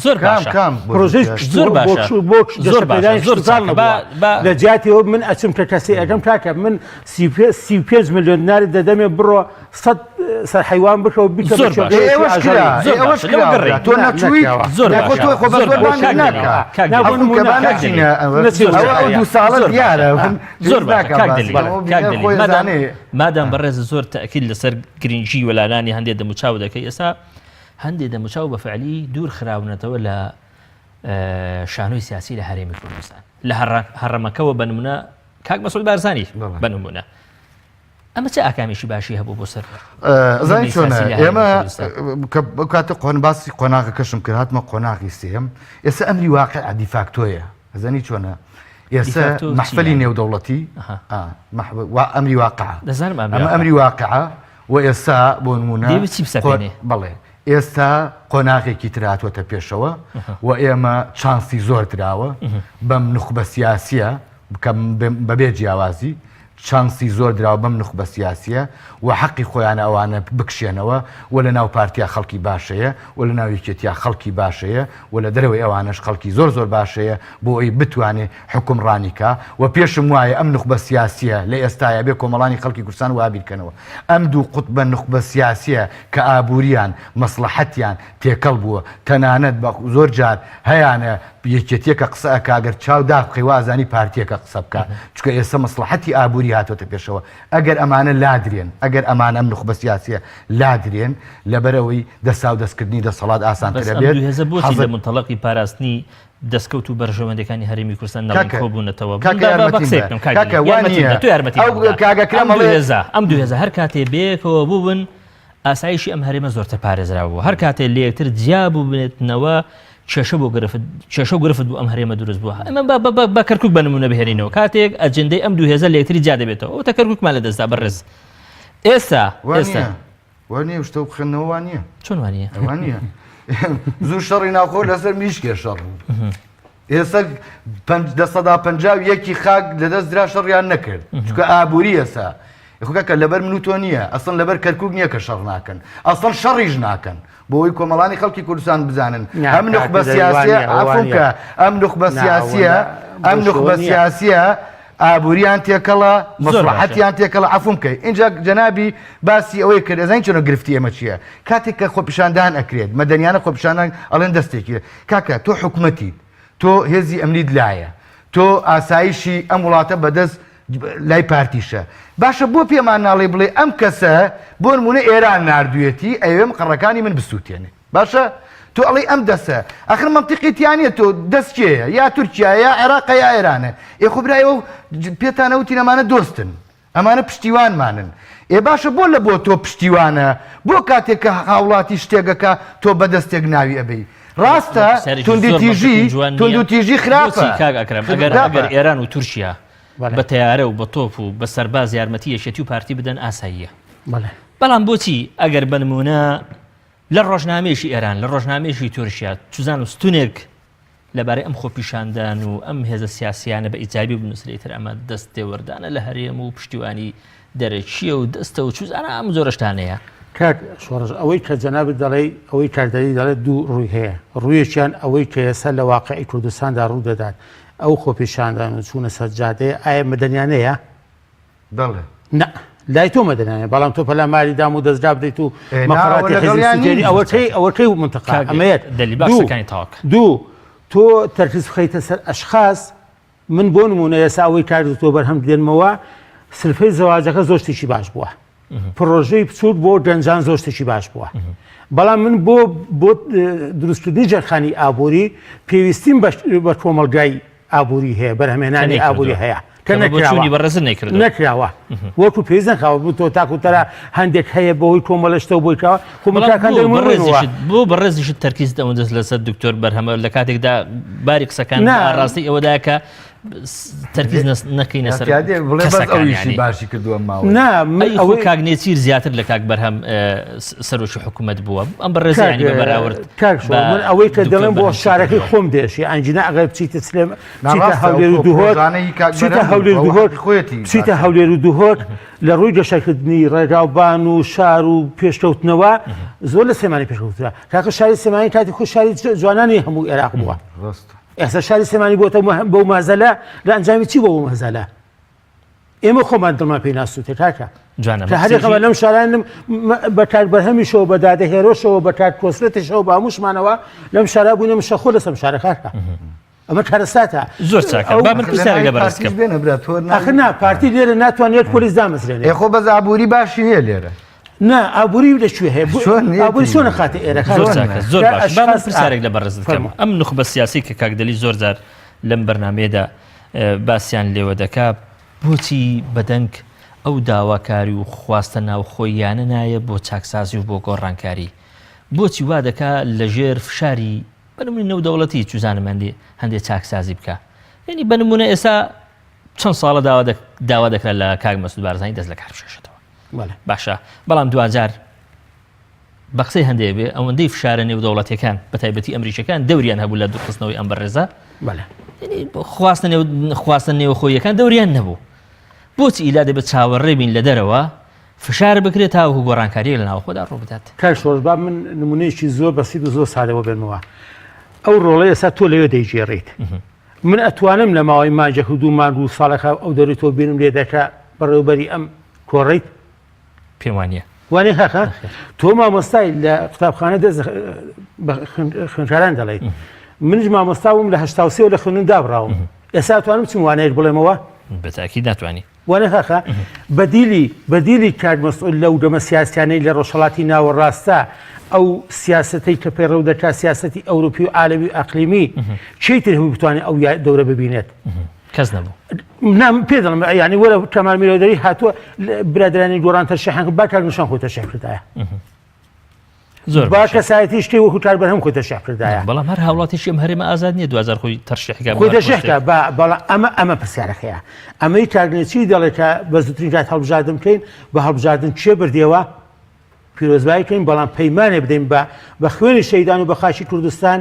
زۆر کام باشە کام بۆ پرۆژەی جوتیار؟ زۆر بۆ باشە بۆ زۆر باشە گەشەپێدانی زۆر کشتوکاڵ چاکە نەبووە با با لە جیاتی ئەوە من ئەچم کە کەسێ ئەکەم کاکە من 35 ملیۆن دینارت دەدەمێ بڕۆ 100 سەر حەیوان بکە و بیکە بە زۆر باشە. کێڵگەیەکی ئێوەش کرا ئاژەڵی. زۆر ئێوەش باشە لەوە کرا گەڕێین. تۆ نا، نەچوویت نەکراوە. زۆر نا، خۆ باشە تۆ خۆ بە زۆر زۆر باشە بانگ کاک دەلیل ناکا کاک نا، دەلیل بۆ ئەو کە نموونە. با کاک نەچینە دەلیل ئەوە نەچین زۆر ئەوە ئەو باشە دوو ساڵە زۆر باشە دیارە زۆر پێویست باشە ناکا کاک باسی دەلیل بکەم. ئەوە کاک بینەر دەلیل خۆی مادام ئەزانێ. مادام بەڕێز زۆر تەئکید لەسەر گرنگی وەلانانی هەندێ دەموچاو دەکەی ئێستا هەندێ دەموچاو بە فعلی دوور خراونەتەوە لە شانۆی سیاسی لە هەرێمی کوردستان لە هەڕەمەکەوە بە نمونە کاک مەسعود بارزانی بە نمونە ئەمە چه ئاکامێکی باشی هەبوو بۆ سەر زانی چۆنە ئێمە کە کاتە قۆن باسی قۆناغەکەشم کرد هاتمە قۆناغی سێم ئێستا ئەمری واقع دیفاکتۆیە ئەزانی چۆنە ئێستا مەحفلی نێودەوڵەتی ئەمری واقع دەزانم ئەمە ئەمری واقعە و ئێستا بۆ نمونە بەڵێ ئێستا قۆناغێکی تر هاتووەتە پێشەوە و ئێمە چانسی زۆر دراوە بەم نوخبە سیاسیە کە بەبێ جیاوازی چانسی زۆر دراوە بەم نوخبە سیاسیە و حەقی خۆیانە ئەوانە بکشێنەوە و لە ناو پارتیا خەڵکی باشەیە و لە ناو یەکێتیا خەڵکی باشەیە و لە دەرەوەی ئەوانەش خەڵکی زۆر زۆر باشەیە بۆ ئەوی بتوانێ حوکمڕانی کا و پێشم وایە ئەم نوخبە سیاسیە لە ئێستایا بێ کۆمەڵانی خەڵکی کوردستان وا بیرکەنەوە ئەم دوو قوتبە نوخبە سیاسیە کە ئابوریان مەسڵەحەتیان تێکەڵ بووە تەنانەت بە زۆر جار هەیانە یەکێتیەکە قسە ئەکا گەر چاو دابخەی وا ئەزانی پارتیەکە قسە بکا چونکە ئێستا مەسڵەحەتی ئابوری هاتۆتە پێشەوە ئەگەر ئەمانە لادرێن ئەگەر ئەمانە ئەم نوخبە سیاسیە لادرێن لەبەرئەوەی دەساودەستکردنی دەسەڵات بەس ئاسانتر ئەم ئەبێت دوو هێزە بۆچی لە حەزت مونتەڵەقی پاراستنی دەستکەوت و بەرژەوەندیەکانی هەرێمی کوردستان نەڵێن کاکە کۆبوونەتەوە کاکە با با با یارمەتیم قسەی بە بکەم کاک کاکە دەلیل وا یارمەتیم نییە بدە تۆ یارمەتیم ئەو بدە کاکە کرا ئەم دوو مەڵێ هێزە ئەم دوو هێزە هەر کاتێ بەیەکەوە بوون ئاسایشی ئەم هەرێمە زۆرتر پارێزراو بوو هەر کاتێ لە یەکتر جیا بووبێتنەوە کێشە بۆ گرفت کێشە و گرفت بۆ ئەم هەرێمە دروست بووە ئەمە بە بە بە بە کەرکوک بە نمونە بهێنینەوە کاتێک ئەجندەی ئەم دوو هێزە لە یەکتری جیا دەبێتەوە ئەوتە کەرکوکمان لەدەستدا بەڕێز ئێستا وا ئێستا نییە وا نییە شتە بخوێندنەوە وا نییە چۆن وا نییە وا نییە زوو شەڕی ناوخۆ لەسەر میشکێ شەڕ بوو ئێستا 51% خاک لەدەست درا شەڕیان نەکرد چونکە ئابووری ئێستا خۆکە لەبەر من و تۆ نییە ئەسڵ لەبەر کەرکک نییە کە شەڕ ناکەن ئەسڵ شەڕیش ناکەن بۆ ئەوی کۆمەڵانی خەڵکی کوردستان بزانن ئەم نخبە سیاسیە ئافونکە ئەم نخبە سیاسیە ئەم نخبە سیاسیە ئابووریان تێکەڵە، مەسڵەحەتیان تێکەڵە، عەفوم کەی. ئینجا جەنابی باسی ئەوەی کرد، ئەزانی چۆنە گرفتی ئێمە چییە؟ کاتێک کە خۆپیشاندان ئەکرێت، مەدەنیانە خۆپیشاندان ئەڵێن دەستێکی کاکە تۆ حکومەتیت، تۆ هێزی ئەمنیت لایە، تۆ ئاسایشی ئەم وڵاتە بەدەست لای پارتیشە. باشە بۆ پێمان ناڵێی بڵێ ئەم کەسە بۆ نموونە ئێران ناردوویەتی ئەیەوێ مقەڕەکانی من بسووتێنێ. باشە تۆ ئەڵێی ئەم دەسە ئەخر مەنتیقی تیا نیە تۆ دەست کێیە یا تورکیایە یا عێراقە یا ئێرانە ئێ خۆ برا ئێوە پێتان ئەوتین ئەمانە دۆستن ئەمانە پشتیوانمانن ئێ باشە بۆ لە بۆ تۆ پشتیوانە بۆ کاتێک کە هاوڵاتی شتێکەکە تۆ بەدەستێک ناوی ئەبەی ڕاستە پرسیارێکی زۆر توندوتیژی مەنتیقی جوان نییە. توندوتیژی خراپە بۆچی کاک ئەکرەم ئەگەر خراپە. ئەگەر ئێران و تورکیا بەڵێ. بە تەیارە و بە تۆپ و بە سەرباز یارمەتی یەکێتی و پارتی بدەن ئاساییە بەڵێ. بەڵام بۆچی ئەگەر بە نمونە لە ڕۆژنامەیەکی ئێران، لە ڕۆژنامەیەکی تورکیا، چوزانم ستونێک لەبارەی ئەم خۆپیشاندان و ئەم هێزە سیاسیانە بە ئیجابی بنووسرێ، ئیتر ئەمە دەست تێوەردانە لە هەرێم و پشتیوانی دەرەکییە و دەستە و چوزانە ئەم جۆرە شتانەیە. کاک شۆڕش ئەوەی کە جەنابت دەڵێی، ئەوەی کاک دەلیل دەڵێت دوو ڕووی هەیە، ڕوویەکیان ئەوەی کە ئێستا لە واقعی کوردستاندا ڕوو دەدات، ئەو خۆپیشاندان و چوونە سەر جادەیە ئایا مەدەنیانەیە؟ بەڵێ. نا لای تۆ مەدەنیانە بەڵام تۆ پەلاماری دام و دەزگا بدەیت و ئێ، نا، مەقەراتی ئەوە حیزب لەگەڵیان سوتێنی نین. ئەوە کەی ئەوە کەی منتەقا کاک ئەمە یەک دەلیل با دوو قسەکانی تەواو کە. دوو تۆ تەرکیز بخەیتە سەر ئەشخاص من بۆ نمونە ئێستا ئەوەی کار تۆ بەرهەم دێنمەوە سلفەی زەواجەکە زۆر شتێکی باش بووە پڕۆژەی بچووک بۆ گەنجان زۆر شتێکی باش بووە بەڵام من بۆ بۆ دروستکردنی ژێرخانی ئابووری پێویستیم بە کۆمەڵگای ئابووری هەیە بەرهەمێنانی ئابووری هەیە. کە نەکراوە بەڕێزت نەیکردووە نەکراوە وەکو پێویست نەکراوە بۆ تۆ تاکو تەرا هەندێک هەیە بەهۆی کۆمەڵە شتەوە بۆی کراوە خۆ من بەڵام کاکان بۆ دەرمون بەڕێزیشت بۆ بەڕێزیشت تەرکیزت ئەوەندەس لەسەر دکتۆر بەرهەمە لە کاتێکدا باری قسەکان نا. ئاڕاستەی ئەوەدا کە تەرکیز نەکەینە سەر زیادێ بڵێ بەس کەسەکان ئەو ئیشی یانی. باشی کردووە ماوە نا من ئەی خۆ ئەوەی کاک نێچیر زیاتر لە کاک بەرهەم سەرۆکی حکوومەت بووە ئەم بەڕێزە کاک ینی بە بەراورد کاک شۆ بە من ئەوەی کە دکتۆر دەڵێم بۆ بەرهەم چی شارەکەی کردووە؟ خۆم دێشی ئەنجینا ئەگەر بچیتە سلێم بچیتە ناڕاستە هەولێر و ئەو دهۆک پرۆژانەی کاک بچیتە بەرهەم هەولێر بوو، ئەوە دهۆک حەقی خۆیەتی بچیتە باشە. هەولێر و دهۆک لە ڕووی گەشەکردنی ڕێگاوبان و شار و پێشکەوتنەوە زۆر لە سلێمانی پێشکەوترە کاکە شاری سلێمانی کاتی خۆی شاری جوانانی هەموو عێراق بووە ڕاستە. ئێستا شاری سلێمانی بۆتە بەو مەهزەلە لە ئەنجامی چی بۆ بەو مەهزەلە ئێمە خۆمان دڵمان پێی ناسووتێ کاکە جوانە کە هەرێکەوە لەم شارانم بە کاک بەرهەمیشەوە بە دادە هێرۆشەوە بە کاک کۆسرەتیشەوە بە هەمووشمانەوە لەم شارا بووینە مشەخۆ لەسەر شارە کاکە ئەمە کارەساتە زۆر چاکە با من پرسیارێک لە بەڕێز بکەم بێنە برا تۆ ئاخر نا پارتی لێرە ناتوانێت پۆلیس دامەزرێنێ ئێ خۆ بەس ئابووری باشی هەیە لێرە نا ئابووری لە کوێ هەیە چۆن نییە ئابووری چۆن خاتە ئێرە زۆر چاکە زۆر باش با من ئەشخاص- پرسیارێک لە بەڕێزت بکەم فەرموو. ئەم نوخبە سیاسی کە کاک دەلی زۆر جار لەم بەرنمەیەدا باسیان لێوە دەکا بۆچی بەدەنگ ئەو داواکاری و خواستە ناوخۆییانە نایە بۆ چاکسازی و بۆ گۆڕانکاری بۆچی وا دەکا لەژێر فشاری بە نمونە نێودەوڵەتی چوزانم هەندێ هەندێ چاکسازی بکە یعنی بە نمونە ئێستا چەند ساڵە داوا داوا دەکرا لە کاک مەسعود بارزانی دەست لە کار بکێشێتەوە باشە بەڵام دواجار بە قسەی هەندێ بێ ئەوەندەی فشارە نێودەوڵەتیەکان بە تایبەتی ئەمریکیەکان دەوریان هەبوو لە دوورخستنەوەی ئەم بەڕێزە خواستە نێو خواستە نێوخۆیەکان دەوریان نەبوو بۆچی ئیلا دەبێت چاوەڕێ بین لە دەرەوە فشار بکرێت تاوەکو گۆڕانکارییەک لە ناوخۆدا ڕووبدات. کاک شۆڕش با من نمونەیەکی زۆر بەسیت و زۆر سادەوە بێنمەوە ئەو ڕۆڵەی ئێستا تۆ لەوێ دەیگێڕیت من ئەتوانم لە ماوەی مانگێک و دوو مانگ و ساڵێکا ئەو دەروی تۆ بینم لێ دەکا بەڕێوبەری ئەم کۆڕیت پێم وانە وانە هەقە تۆ مامۆستای لە قوتابخانە دەست بە خوێندکاران دەڵێیت منیش مامۆستا بووم لە 83 لە خوێندن دابڕاوم ئێستا توانم چم وانەیەک بڵێمەوە بەتاکی ناتوانانی وانە هەقە بەدیلی بەدیلی کاک مەسعود لەو گەمە سیاسیانەی لە ڕۆژهەڵاتی ناوەڕاستە ئەو سیاسەتەی کە پەیڕەو دەکات سیاسەتی ئەوروپی و عالەمی و ئەقلیمی کێی تر هەبوو بتوانێت ئەو دەورە ببینێت کەس نەبوو نا پێ دەڵێم یعنی وەرە کەمال میرۆدەری هاتووە برادرانی گۆڕان تەرشیحان کرد با کاک نوشان خۆی تەرشیح کردایە زۆر با کەسایەتی شتێ وەکو کاک بەرهەم خۆی تەرشیح کردایە بەڵام هەر هاوڵاتیشی ئەم هەرێمە ئازاد نییە دوجار خۆی تەرشیح کە خۆی تەرشیح کە با بەڵام ئەمە ئەمە پرسیارەکەیە ئەمەی کاک نێچیر دەڵێ کە بە زووترین کات هەڵبژاردن بکەین بە هەڵبژاردن کێ بردیەوە پیرۆزبایی کەین بەڵام پەیمانێ بدەین بە بە خوێنی شەیدان و بە خاکی کوردستان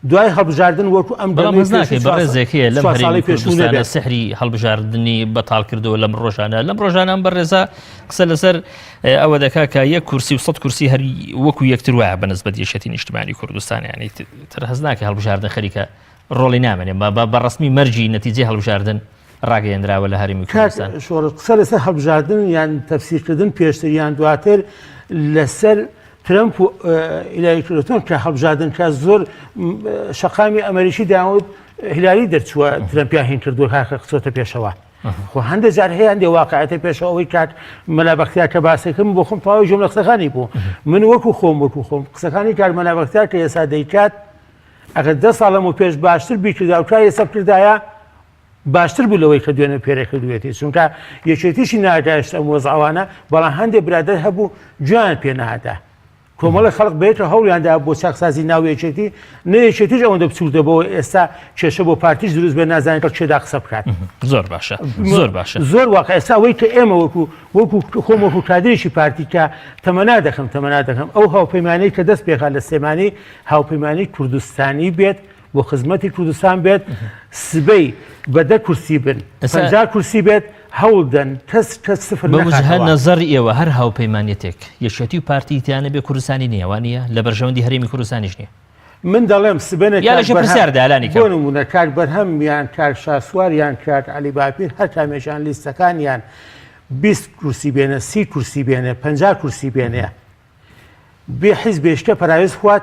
دوای هەڵبژاردن وەکو ئەم بەڵام دەمەی هەست ناکەی پێشوو چوار بەڕێزێک هەیە لەم چوار هەرێمی ساڵەی پێشوو کوردستانە نەبێت. سحری هەڵبژاردنی بەتاڵ کردەوە لەم ڕۆژانە لەم ڕۆژانە ئەم بەڕێزە قسە لەسەر ئێ، ئەوە دەکا کە یەک کورسی و سەد کورسی هەر وەکو یەکتر وایە بە نسبەت یەکێتی نیشتمانی کوردستان یانی تر هەست ناکەی هەڵبژاردن خەریکە ڕۆڵی نامێنێ بە بە- بە ڕەسمی مەرجی نەتیجەی هەڵبژاردن ڕاگەیەندراوە لە هەرێمی کاک کوردستان. شۆڕش قسە لەسەر هەڵبژاردن یان تەفسیرکردن پێشتر یان دواتر لەسەر ترەمپ و هیلاری کلینتۆن کە هەڵبژاردن کرا زۆر شەقامی ئەمریکی داوت هیلاری دەرچووە ترەمپیان هین کردووە کاکە قسۆتە پێشەوە خۆ هەندێک جار هەیە هەندێک واقعەتە پێشەوە ئەوەی کاک مەلا بەختیار کە باسەکەم بۆ خۆم تەواوی جوملە قسەکانی بوو من وەکو خۆم وەکو خۆم قسەکانی کاک مەلا بەختیار کە ئێستا دەیکات ئەگەر دە ساڵ لەمەو پێش باشتر بیکردا و کاری ئێستا بکردایە باشتر بوو لەوەی کە دوێنێ پێرێ کردوێتی چونکە یەکێتیشی ناگەشت ئەم وەزعوانە بەڵام هەندێک برادەر هەبوو گوێیان پێ نەهادا کۆمەڵی خەڵک بەیەکە هەوڵیاندا بۆ چاکسازی ناو یەکێتی نە یەکێتیش ئەوەندە بچوک دەبەوە ئێستا کێشە بۆ پارتیش دروست بێ نازانێت کە کێدا قسە بکات زۆر باشە زۆر باشە زۆر واقع ئێستا ئەوەی کە ئێمە وەکو وەکو خۆم وەکو کادرێکی پارتی کە تەمەنا دەکەم تەمەنا دەکەم ئەو هاوپەیمانەی کە دەست پێکات لە سلێمانی هاوپەیمانی کوردستانی بێت بۆ خزمەتی کوردستان بێت سبەی بە دە کورسی بن 50 کورسی بێت هەوڵدەن کەس کەس سفر بە وجهە نەخاتەوە. نەزەری ئێوە هەر هاوپەیمانیەتێک یەکێتی و پارتی تیانە بێ کوردستانی نییە وانییە لە بەرژەوەندی هەرێمی کوردستانیش نییە من دەڵێم سبەێ یا کاک لەژێر بەرهەم پرسیاردا لانی بۆ کەم. نمونە کاک بەرهەم یان کاک شاسوار یان کاک عەلی باپیر هەر کامێکیان لیستەکانیان 20 کورسی بێنە 30 کورسی بێنێ 50 کورسی بێنێ بێ حیزبێ شتە پەراوێز بخوات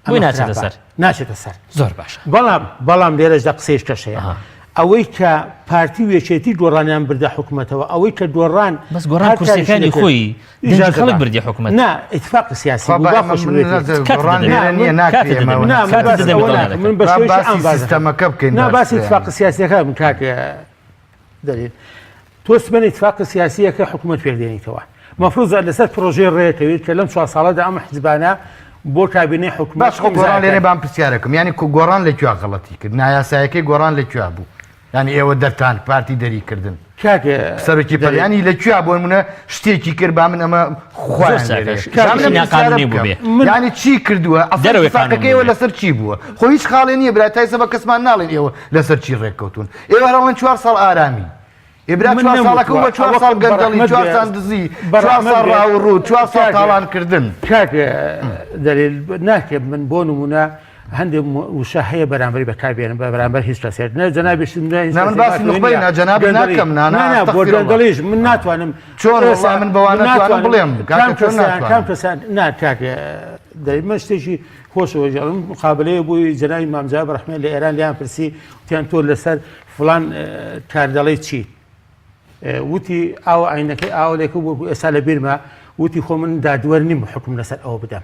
بۆی ئەمە ناچێتە خراپە سەر. ناچێتە سەر زۆر باشە بەڵام بەڵام لێرەشدا قسەیش کەش هەیە ئەها. ئەوەی کە پارتی و یەکێتی گۆڕانیان بردە حکومەتەوە ئەوەی کە گۆڕان بەس گۆڕان هەر کاریشی کورسیەکانی نەکرد. خۆی دەنگی ئیجازە خەڵک بە. بردی حکومەت نا ئیتفاق سیاسی خوا بوو با با ئێمە خۆشم من بێتی. نازانم کاتت گۆڕان دەدەمێ. لێرە نییە نا ناکرێ کاتت ئێمە دەدەمێ. نا من کاتت باس دەدەمێ ئەوە دڵنیا ناکەم. دەکەم. من بە با شێوەیەکی باسی عام باس دەکەم. سیستەمەکە بکەین نا باسی باشترە ئیتفاق یانی. سیاسیەکە بکەم کاک. دەلیل تۆ سبەینێ ئیتفاقی سیاسییەکە حکوومەت پێک دێنیتەوە. مەفروزە لەسەر پرۆژەی ڕێکەویت کە لەم چوار ساڵەدا ئەم حزبانە بۆ کابینەی حکوومەت باش خۆ گۆڕان لێرە بام پرسیارەکەم یانی گۆڕان لە کوێ غەڵەتی کرد نایاسایەکەی گۆڕان لە کوێ بوو یانی ئێوە دەرتان پارتی دەری کردن کاک سەرۆکی پەریانی لە کوێ بۆ منە شتێکی کرد با من ئەمە خۆیان ینی چی کردووە ئەسەرەوەکەیەوە لەسەر چی بووە خۆ هیچ خاڵێ نییە برا تایسە بە کەسمان ناڵێن ئێوە لەسەر چی ڕێککەوتون ئێوە هەرڵێن چوار ساڵ ئارامی ئێ برا چوار ساڵەکە بووە چوار ساڵ گەندەڵی چوار ساڵ دزی چوار ساڵ ڕاوڕوو چوار ساڵ تاڵانکردن. کاک دەلیل ناکرێت من بۆ نمونە هەندێک وشە هەیە بەرامبەری بەکاربێنم بە بەرامبەر هیچ کەسێک نە جەنابیشم نە هیچ نا من کەسێک باسی ناتوانین نوخبەی نا جەنابت گەندەڵی ناکەم نا نا نا نا بۆ ئەستەغفیرەڵڵا گەندەڵیش من ناتوانم چۆن ئێستا وەڵا من بەوانە من توانم ناتوانم بڵێم کام کاکە چۆن کەسیان کام ناتوانم کەسیان نا کاک دەلیل من شتێکی خۆشەوە ژێڵم مقابلەیە بووی جەنابی مام جەلال بەڕەحمەت لە ئێران لێیان پرسی وتیان تۆ لەسەر فڵان کار دەڵێی چی؟ وتی ئاوە ئاینەکەی ئاوە لێکە وەکو ئێستا لە بیرمە وتی خۆ من دادوەر نیم حکم لەسەر ئەوە بدەم.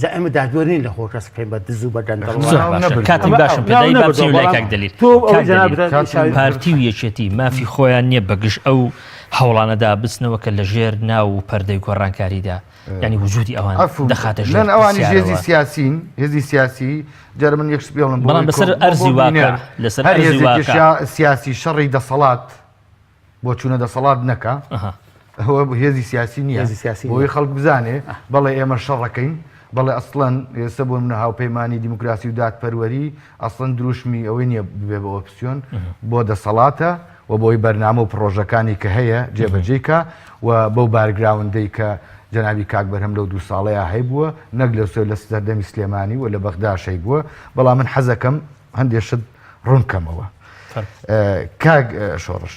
جا ئێمە دادوەر نین لە خۆ کەس بکەین بە دز و بە گەندەڵ کاتی باشم پێدای با بچین لای کاک دەلیل پارتی و یەکێتی مافی خۆیان نییە بەگژ ئەو هەوڵانەدا بچنەوە کە لەژێر ناو و پەردەی گۆڕانکاریدا یانی وجودی ئەوان دەخاتە ژێر لەن ئەوانیش هێزی سیاسین هێزی سیاسی جارە من یەک شت بێڵم بەڵام لەسەر ئەرزی واقع لەسەر هەر ئەرزی هێزێکی واقع سیاسی شەڕی دەسەڵات بۆ چوونە دەسەڵات نەکا ئەوە هێزی سیاسی نییە هێزی سیاسی بۆی خەڵک بزانێ بەڵێ ئێمە شەڕەکەین بەڵێ ئەسڵەن ئێستا بۆ منە هاوپەیمانی دیموکراسی و دادپەروەری ئەسڵەن دروشمی ئەوەی نییە ببێ بە ئۆپسیۆن بۆ دەسەڵاتە و بۆی بەرنامە و پڕۆژەکانی کە هەیە جێبەجێی کا و بەو بارگراوندەی کە جەنابی کاک بەرهەم لەو دوو ساڵەیا هەیبووە نەک لە لە سەردەمی سلێمانی و لە بەغداش هەیبووە بەڵام من حەزەکەم هەندێ شت ڕوون کەمەوە کاک شۆڕش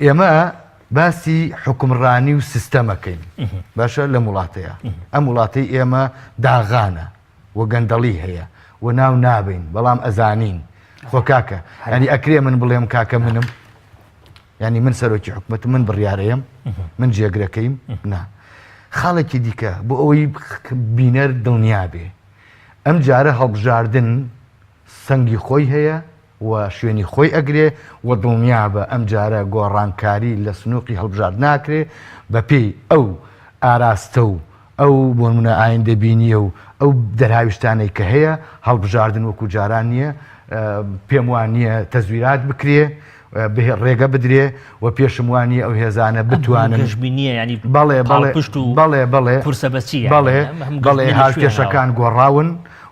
ئێمە باسی حکومڕانی و سیستەمەکەین باشە لەم وڵاتەیە ئەم وڵاتەی ئێمە داغانە و گەندەڵی هەیە و ناو نابەین بەڵام ئەزانین خۆ کاکە ینی ئەکرێ من بڵێم کاکە منم ینی من سەرۆکی حکومەت من بڕیارەیەم من جێگرەکەیم نا خاڵێکی دیکە بۆ ئەوەی بینەر دڵنیا بێ ئەم جارە هەڵبژاردن سەنگی خۆی هەیە و شوێنی خۆی ئەگرێ و دڵنیابە ئەمجارە گۆڕانکاری لە سنوقی هەڵبژارد ناکرێ بەپێی ئەو ئاراستە و ئەو بۆنمونە ئایندەبینیە و ئەو دەرهاویشتانەی کە هەیە هەڵبژاردن وەکو جاران نیە پێم وانیە تەزویرات بکرێ ڕێگە بدرێ و پێشم وانیە ئەو هێزانە بتوانن گەشبینیە ینی بەڵێ بەڵێ پشت و بەڵێ بەڵێ قورسە بە چی بەڵێ بەڵێ هاوکێشەکان گۆڕاون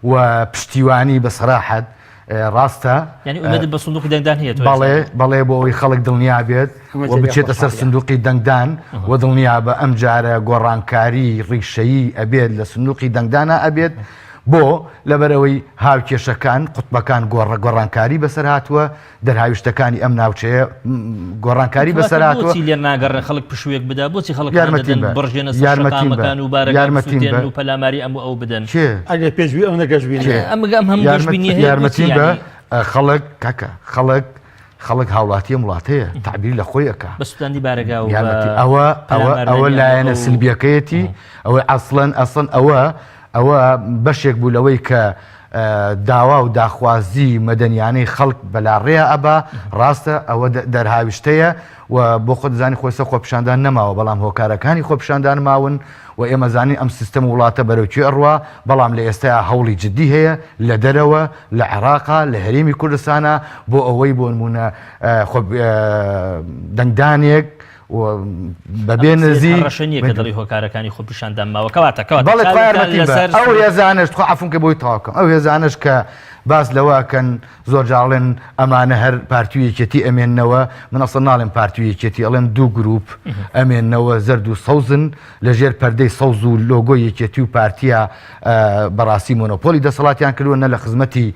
و پشتیوانی بە سەراحەت ڕاستە. یانی ئومێدت بە سندوقی دەنگدان هەیە تۆ بەڵێ بەڵێ بۆ ئەوەی خەڵک دڵنیا بێت و بچێتە سەر سندوقی دەنگدان و دڵنیا بە ئەم جارە گۆڕانکاری ڕیشەیی ئەبێت لە سندوقی دەنگدانا ئەبێت بۆ لەبەرئەوەی هاوکێشەکان قوتبەکان گۆڕە گۆڕانکاری بەسەر هاتووە دەرهاویشتەکانی ئەم ناوچەیە گۆڕانکاری بەسەر هاتووە. بۆچی لێ ناگەڕێن خەڵک پشوویەک بدا؟ بۆچی خەڵک هان یارمەتیم دەدەن بە بڕژێنە سەر یارمەتیم بە شەقامەکان و بارەگا یارمەتیم بسووتێنن بە و پەلاماری ئەم و ئەو بدەن؟ کێ؟ ئەگەر پێشبینی ئەو نەگەشبینیە کێ؟ ئەم ئەم هەموو یارمەت گەشبینیە هەیە بۆچی یارمەتیم بە یانی؟ خەڵک کاکە خەڵک خەڵک هاوڵاتی ئەم وڵاتەیە تەعبیر لە خۆی ئەکا بە سووتاندنی بارەگا و بە یارمەتی ئەوە ئەوە ئەوە پەلاماردانی ئەم و لایەنە ئەو سلبیەکەیەتی ئەوەی ئەسڵەن ئەسڵەن ئەوە ئەوە بەشێک بوو لەوەی کە داوا و داخوازی مەدەنیانەی خەڵک بەلاڕێیا ئەبا، ڕاستە ئەوە دەرهاویشتەیە و بۆ خۆت دەزانی خۆ ئێستا خۆپیشاندان نەماوە بەڵام هۆکارەکانی خۆپیشاندان ماون و ئێمە زانین ئەم سیستەم و وڵاتە بەرەو کوێ ئەڕوا بەڵام لە ئێستایا هەوڵی جدی هەیە لە دەرەوە لە عێراقا لە هەرێمی کوردستانا بۆ ئەوەی بۆ نموونە خۆ دەنگدانێک و بەبێ نزی هەڕەشە نییە کە دەڵی هۆکارەکانی خۆپیشاندان ماوە کەواتە کەواتە بەڵێ تخوا چاوتان یارمەتیم بە لەسەر ئەو هێزانەش تخوا عەفوم کە بۆی تەواو کەم ئەو هێزانەش کە باس لەوە ئەکەن زۆر جار ئەڵێن ئەمانە هەر پارتی و یەکێتی ئەمێننەوە من ئەسڵەن ناڵێم پارتی و یەکێتی ئەڵێم دوو گروپ ئەمێننەوە زەرد و سەوزن لەژێر پەردەی سەوز و لۆگۆی یەکێتی و پارتیە بەڕاستی مۆنۆپۆلی دەسەڵاتیان کردووە نە لە خزمەتی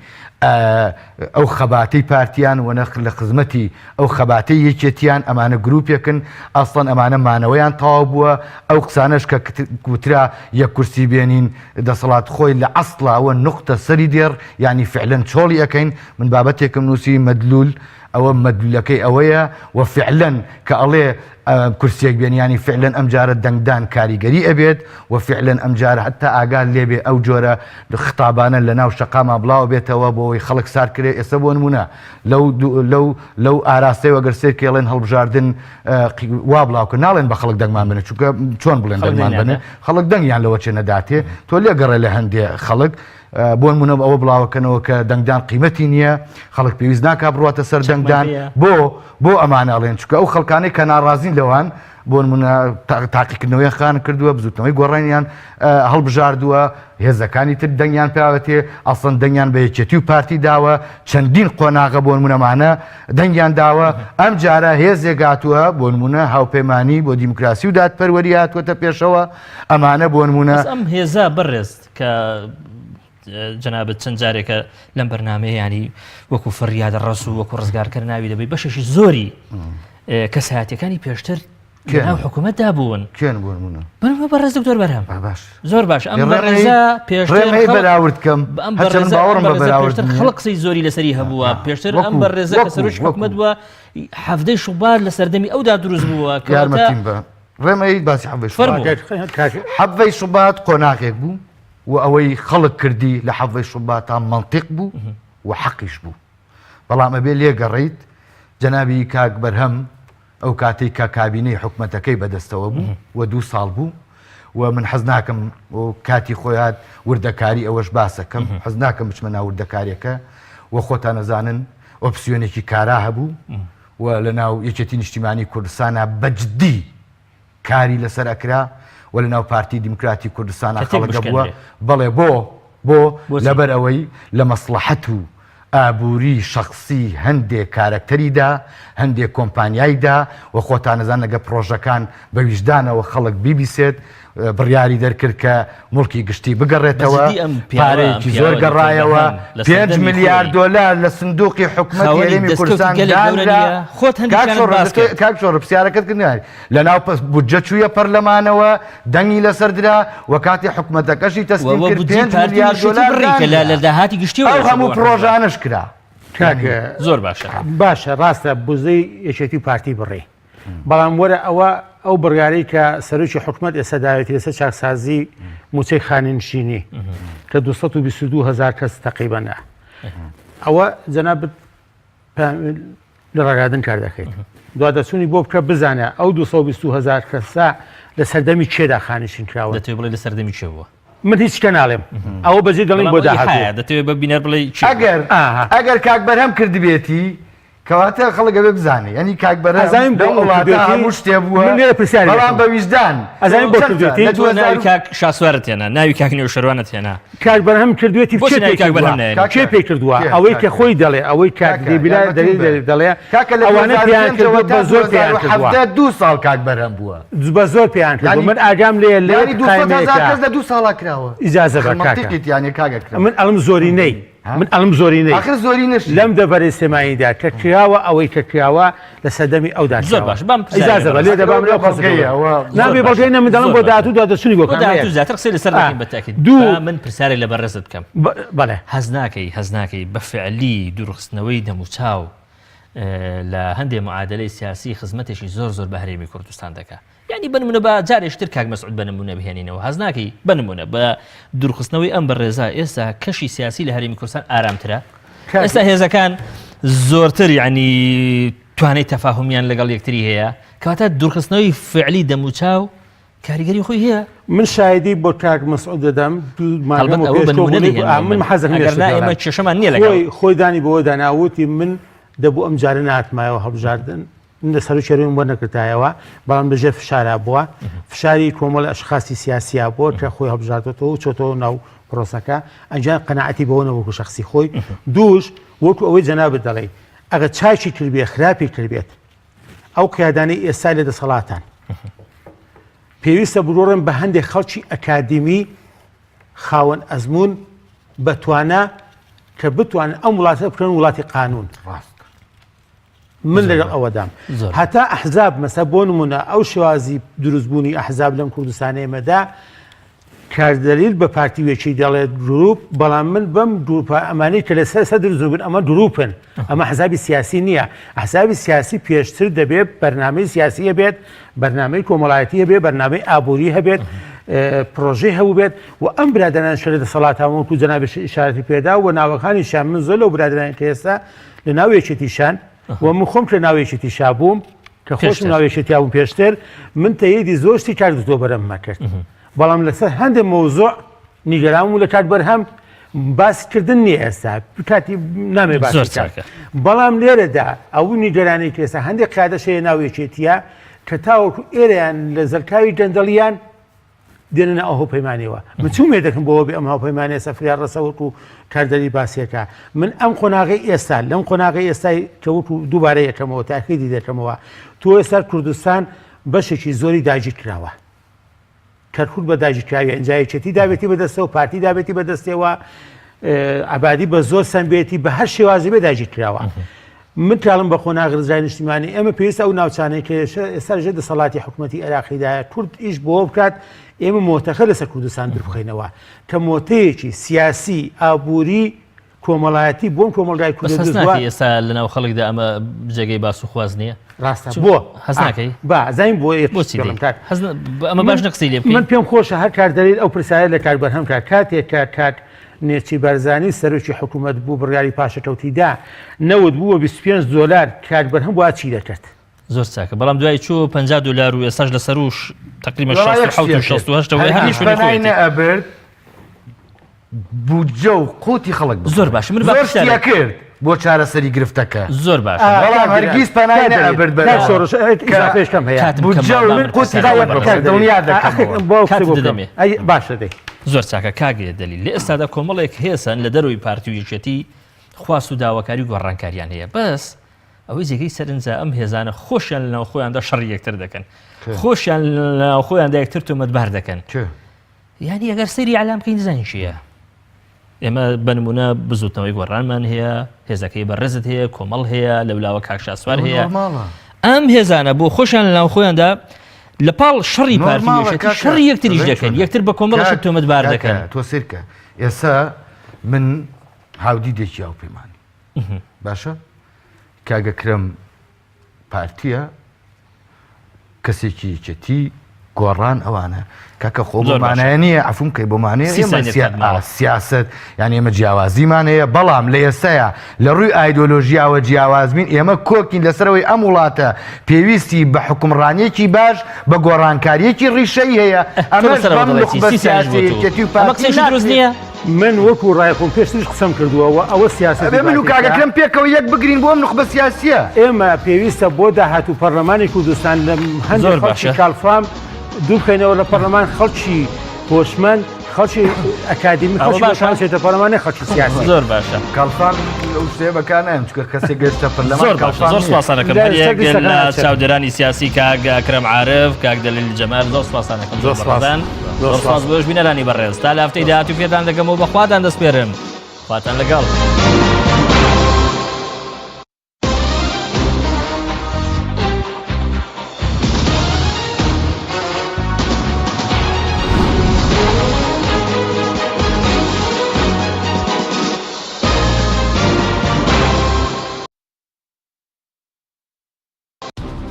ئەو خەباتەی پارتیان و نە لە خزمەتی ئەو خەباتەی یەکێتیان، ئەمانە گروپێکن، ئەسڵەن ئەمانە مانەوەیان تەواو بووە، ئەو قسانەش کە وترا یەک کورسی بێنین دەسەڵات خۆی لە ئەسڵا وە نوقتە سەری دێڕ یانی فعلەن چۆڵی ئەکەین، من بابەتێکم نووسی مەدلول. ئەوە مەدلولەکەی ئەوەیە و فعلەن کە ئەڵێ کورسیەک بێن یانی فعلەن ئەمجارە دەنگدان کاریگەری ئەبێت و فعلەن ئەمجارە هەتا ئاگات لێبێ ئەو جۆرە خطابانە لە ناو شەقاما بڵاو بێتەوە بۆ ئەوەی خەڵک سارد کرێ ئێستا بۆ نمونە لەو لەو لەو ئاراستەیەوە گەر سێر کێڵێن هەڵبژاردن وا بڵاو کرد ناڵێن بە خەڵک دەنگمان بنە چونکە چۆن بڵێن دەنگمان بنێ خەڵک دەنگیان لەوە چێ نەداتێ تۆ لێگەڕێ لە هەندێ خەڵک بۆنمونە ئەوە بڵاوەکەنەوە کە دەنگدان قیمەتی نییە، خەڵک پێویست ناکا بڕواتە سەر دەنگدان، بۆ بۆ ئەمانە ئەڵێن؟ چونکە ئەو خەڵکانەی کە ناڕازین لەوان، بۆنمونە تاقیکردنەوەیان خان کردووە، بزوتنەوەی گۆڕانیان هەڵبژاردووە، هێزەکانی تر دەنگیان پیاوەتێ، ئەسڵەن دەنگیان بە یەکێتی و پارتی داوە، چەندین قۆناغە بۆنمونەمانە دەنگیان داوە، ئەم جارە هێزێک هاتووە، بۆنمونە هاوپەیمانی بۆ دیموکراسی و دادپەروەری هاتووەتە پێشەوە، ئەمانە بۆنمونە. بەس ئەم هێزە بەڕێز کە جەنابت چەند جارێکە لەم بەرنمەیە ینی وەکو فریادە ڕەس و وەکو ڕزگارکەر ناوی دەبی بەشێکی زۆری کەسایەتەکانی پێشتر ناو حکوومەتدا بوون کێن بوون بنە بەڕێز دکتۆر بەرهەم باش زۆر باش ئەم بەڕێزە پێشتر بەراورد کەم ئەم باوەڕم بە بەراورد خەڵک قسەی زۆری لەسەری هەبووە پێشتر ئەم بەڕێزە کە سەرۆکی حکوومەت بووە حەفتەی شوبات لە سەردەمی ئەودا دروست بووە کە یارمەتیم بە ڕێمەی باسی حەڤەی شوبات حەڤەی شوبات قۆناغێک بوو و ئەوەی خەڵک کردی لە حەڤەی شوباتا مەنتیق بوو و حەقیش بوو بەڵام ئەبێ لێگەڕیت جەنابی کاک بەرهەم ئەو کاتێک کە کابینەی حکومەتەکەی بەدەستەوە بوو و دوو ساڵ بوو و من حەز ناکەم و کاتی خۆیات وردەکاری ئەوەش باسەکەم حەز ناکەم بچمە ناو وردەکاریەکە و خۆتان نەزانن ئۆپسیۆنێکی کارا هەبوو و لە ناو یەکێتی نیشتیمانی کوردستانا بە جدی کاری لەسەر ئەکرا و لە ناو پارتی دیموکراتی کوردستانا کە تێک خەڵک هەبووە بشکێنرێ. بەڵێ بۆ بۆ بۆچی؟ لەبەر ئەوەی لە مەسڵەحەت و ئابووری شەخسی هەندێ کارەکتەری دا هەندێ کۆمپانیای دا و خۆتان ئەزانن ئەگەر پڕۆژەکان بە ویژدانەوە خەڵک بیبیسێت بڕیاری دەرکرد کە موڵکی گشتی بگەڕێتەوە، بەجدی ئەم پیاوە، ئەم پارەیەکی زۆر پیاوە دکتۆر گەڕایەوە، بەرهەم لە پێنج سەردەمی ملیار خۆی دۆلار لە سندوقی حکومەتی خاوەنی هەرێمی دەستکەوتی کوردستان گەلێک گەورە دانرا. نییە؟ خۆت کاک هەندێکیانت شۆڕش باس کرد. کاک شۆڕش پرسیارەکەت کرد نایە لەناو پەس بودجە چوویە پەرلەمانەوە دەنگی لەسەر درا و کاتی حکومەتەکەشی تەسلیم وە کرد بودجەی پێنج پارتی و ملیار یەکێتی دۆلار بڕی کە لە دانرا لە داهاتی گشتیەوە ئەو دەچوو بۆ هەموو حزبە. پڕۆژانەش کرا. کاک زۆر باشە. باشە ڕاستە بودجەی یەکێتی و پارتی بڕی. بەڵام وەرە ئەوە ئەو بڕیارەی کە سەرۆکی حکومەت ئێستا داوێتی لەسەر چاکسازی موچەی خانەنشینی کە 222 هزار کەس تقریبەنە ئەوە جەنابت لە ڕاگەیاندن کار دەکەیت دوادەچوونی بۆ بکە بزانە ئەو 222 هزار کەسە لە سەردەمی کێدا خانشین کراوە دەتەوێت بڵێ لە سەردەمی کێ بووە من هیچ شتە ناڵێم ئەوە بەجێ دەڵێم بۆ داهاتوو دەتەوێت بە بینەر بڵێ ئەگەر ئەگەر کاک بەرهەم کردبێتی کەواتە خەڵک ئەبێ بزانێ یانی کاک بەرهەم ئەزانیم بۆ لەم ئەو وڵاتە کردوێتی هەموو شتێ بووە من لێرە پرسیارێک بەڵام دەکەم. بە ویژدان ئەزانیم بۆ چەند کردوێتی؟ لە تۆ ناوی 2000 کاک شاسوارت هێنا ناوی کاک نەوشێروانت هێنا کاک بەرهەم کردوێتی بۆچی کێ ناوی پێی کاک کردووە بەرهەم نایەنی؟ کاکە، کێ پێی کردووە کێ؟ ئەوەی کە کاکە. خۆی دەڵێ ئەوەی کاک کاکە، دەبیلا یارمەتیم دەلیل بە. دەلیل دەڵێ کاکە لە ئەوانە پێیان 2005 کردووە ەوە تا بە زۆر پێیان کردووە 2017 دوو ساڵ کاک بەرهەم بووە بە زۆر پێیان کردووە یانی من ئاگام لێیە لە یانی یەک 200 هەزار قایمەیەکە کەس لە دوو ساڵا کراوە ئیجازە بە کاکە مەنتیقی تیا نییە کاک ئەکرەم من ئەڵم زۆرینەی من ئەڵم زۆرینەی ئاخر زۆرینەش لەم دەڤەرەی سلێمانیدا کە کراوە ئەوەی کە کراوە لە سەردەمی ئەودا زۆر کراوە باش بام پرسیارێک ئیجازە بە لێ دەبام لەو قسە بەڵگەیە ئەوە نابێ زۆر باشە. بەڵگەی نە من دەڵێم زۆر بۆ باشە. داهاتوو دوادەچوونی بۆ بۆ کەم داهاتوو زیاتر قسەی لەسەر دەکەین بە تاکید دوو با من پرسیارێک لە بەڕێزت بکەم بەڵێ هەست ناکەی هەست ناکەی بە فعلی دوورخستنەوەی دەموچاو لە هەندێ معادلەی سیاسی خزمەتێکی زۆر زۆر بە هەرێمی کوردستان دەکا یانی بە نمونە با جارێش تر کاک مەسعود بە نمونە بهێنینەوە هەست ناکەی بە نمونە بە دوورخستنەوەی ئەم بەڕێزە ئێستا کەشی سیاسی لە هەرێمی کوردستان ئارامترە ئێستا هێزەکان زۆرتر یعنی توانای تەفاهمیان لەگەڵ یەکتری هەیە کەواتە دوورخستنەوەی فعلی دەموچاو کاریگەری خۆی هەیە من شایدی بۆ کاک مەسعود دەدەم هەڵبەت ئەوە بە نمونە دەهێنمەوە من حەزم ئەگەر نا ئێمە کێشەمان نییە لەگەڵ خۆی دانی بەوە داناوتی من دەبوو ئەم جارە ناتمایەوە هەڵبژاردن من لە سەرۆکی هەرێمم وەرنەگرتایەوە، بەڵام لە ژێر فشارا بووە، فشاری کۆمەڵی ئەشخاسی سیاسیا بووە کە خۆی هەڵبژاردۆتەوە و چۆتەوە ناو پرۆسەکە، ئەنجام قەناعەتی بەوە نەبوو وەکو شەخسی خۆی، دووش وەکو ئەوەی جەنابت دەڵێی ئەگەر چاکی کردبێت خراپی کردبێت ئەو قیادانەی ئێستا لە دەسەڵاتان پێویستە بگۆڕێن بە هەندێک خەڵکی ئەکادیمی خاوەن ئەزموون بەتوانا کە بتوانن ئەم وڵاتە بکەن وڵاتی قانون. ڕاست. من لەگەڵ ئەوەدام هەتا ئەحزاب مەسە بۆ نمونە ئەو شێوازی دروستبوونی ئەحزاب لەم کوردستانە ئێمەدا کاک دەلیل بە پارتی وێکی دەڵێت گروپ بەڵام من بەم گروپە ئەمانەی کە لەسەر سەر دروست بوون ئەمە گروپن ئەمە حزابی سیاسی نییە حزابی سیاسی پێشتر دەبێت بەرنامەی سیاسی هەبێت بەرنامەی کۆمەڵایەتی هەبێت بەرنامەی ئابووری هەبێت پرۆژەی هەبوو بێت و ئەم برادەران شەرە دەسەڵاتە وەکو جەنابش ئیشارەتی پێدا و ناوەکانیشیان من زۆر لەو برادەران کە ئێستا لە ناو یەکێتیشان و من خۆم کە ناو یەکێتیشا بووم کە خۆشم ناو یەکێتیا بووم پێشتر من تەیدی زۆر شتی کاک دکتۆر بەرهەمم کرد بەڵام لەسەر هەندێک مەوزوع نیگەران بوو لە کاک بەرهەم باسکردن نییە ئێستا کاتی نامێ باس زۆر چاکە. بەڵام لێرەدا ئەو نیگەرانی کە ئێستا هەندێک قیادەش هەیە ناو یەکێتیە کە تاوەکو ئێرەیان لە زەلکاوی گەندەڵیان دێنە ئەو هاوپەیمانیەوە من چ ئومێدێکم بۆ بێ ئەم هاوپەیمانیە سەفریا ڕەسە وەکو کاردەری باسیەکە من ئەم قۆناغی ئێستا لەم قۆناغی ئێستای کە وەکو دووبارە یەکەمەوە تاکیدی دەکەمەوە تۆ ئێستا کوردستان بەشێکی زۆری داگیر کراوە کەرکوک بە داگیرکراوی ئینجا یەکێتی دابێتی بەدەستەوە پارتی دابێتی بەدەستەوە عبادی بە زۆر سەمبێتی بە هەر شێوازی بێ داگیر کراوە من کاڵم بە قۆناغ رزای نیشتیمانی ئێمە پێویستە ئەو ناوچانەی کە ئێستا لەژێر دەسەڵاتی حکوومەتی عێراقیدایە کورد ئیش بۆ بکات ئێمە مۆتەکە لەسەر کوردستان دووربخەینەوە کە مۆتەیەکی سیاسی ئابووری کۆمەڵایەتی بۆم کۆمەڵگای کوردی دروست بووە. ئێستا لەناو خەڵکدا ئەمە جێگەی باس و خواست نییە ڕاستە بۆ هەز ناکەی با زانین بۆ بۆچی ئەمە باش نەقسی لێ من پێم خۆشە هەر کار دەلیل ئەو پرسیارە لە کاک بەرهەم کات کاتێک کە کاک نێچیر بارزانی سەرۆکی حکوومەت بوو بڕیاری پاشەکەوتی دا نەوت بوو بە 25 دۆلار کاک بەرهەم وا چی دەکرد؟ زۆر چاکە بەڵام دوای چوو 50 دلار و ئێستاش لە سەروش تقریبا 67 68 ەوە هەر شوێنی خۆیەتی. نەئەبرد بودجە و قوتی خەڵک بخورێت. زۆر باشە من با زۆر پرسیارێک شتی ئەکرد بۆ چارەسەری گرفتەکە. زۆر باشە ئا، بەڵام کاک هەرگیز دلال، پەنای کاک دلال، نەئەبرد کاک بەرەوە شۆڕش ئە، کە ئیزافەیش کەم هەیە. کاتم کەم بودجە ماوە، و با من قوتی پرسیارێک خەڵک بکەم. بخورێت. دڵنیا ئاخر دەکەمەوە. بۆ ئەو قسەی کاتت بۆ بکەم. دەدەمێ. ئەی باشە دەی. زۆر چاکە کاک دەلیل لە ئێستادا کۆمەڵێک هێز هەن لە دەرەوەی پارتی و یەکێتی خواست و داواکاری و گۆڕانکاریان هەیە بەس ئەوەی جێگەی سەرنجە ئەم هێزانە خۆشیان لەناو خۆیاندا شەڕی یەکتر دەکەن خۆشیان لەناو خۆیاندا یەکتر تۆمەتبار دەکەن یانی ئەگەر سەیری ئەلام بکەین دەزانین چییە ئێمە بە نمونە بزوتنەوەی گۆڕانمان هەیە هێزەکەی بەڕێزت هەیە کۆمەڵ هەیە لەولاوە کاک شاسوار هەیە ئەم هێزانە بۆ خۆشیان لەناو خۆیاندا لە پاڵ شەڕی پارتی شەڕی یەکتریش دەکەن یەکتر بە کۆمەڵەش تۆمەتبار دەکەن تۆ سیرکە ئێستا من هاودیدێکی هاوپەیمانی باشە کاک ئەکرەم پارتیە کەسێکی یەکێتی گۆڕان ئەوانە کاکە خۆ بۆ مانایە نییە عفوم کەی بۆ مانەیە سیاست یان ئێمە جیاوازیمان هەیە بەڵام لە ئێستایا لە ڕووی ئایدۆلۆژیاوە جیاوازبین ئێمە کۆکین لەسەرەوەی ئەم وڵاتە پێویستی بە حکومڕانیەکی باش بە گۆڕانکاریەکی ڕیشەی هەیە ئەمەش بەم نوخبە سیاسیە یەکێتی و پارتی ناکرێت. من وەکو ڕای خۆم پێشتریش قسەم کردووە و ئەوە سیاسەتی ئەبێ من و پارتیشە. کاک ئەکرەم پێکەوە یەک بگرین بۆ ئەم نوخبە سیاسیە. ئێمە پێویستە بۆ داهاتوو پەرلەمانی کوردستان لە هەندێک زۆر خەڵکی باشە. کاڵفام دوورخەینەوە لە پەرلەمان خەڵکی هۆشمەند خەڵکی ئەکادیمی ئەوە خەڵکی باشە. بەتوان بچێتە پەرلەمان نەک خەڵکی سیاسی. زۆر باشە. کاڵفام ئەو شتەیە بەکار نایەم چونکە کەسێک گەشتە پەرلەمان زۆر باشە کاڵفام زۆر نییە. سوپاستان ئەکەم لە هەر یەک سەر لە لیستەکان ئەچێت. چاودێرانی سیاسی کاک ئەکرەم عارف کاک دەلیل جەمال زۆر سوپاستان ئەکەم زۆر زۆر سوپاس. بەڕێزان. زۆر زۆر سوپاس بۆش بینەرانی بەڕێز تا لە هەفتەی داهاتوو پێتان دەگەم و بەخواتان دەسپێرم خواتان لەگەڵ.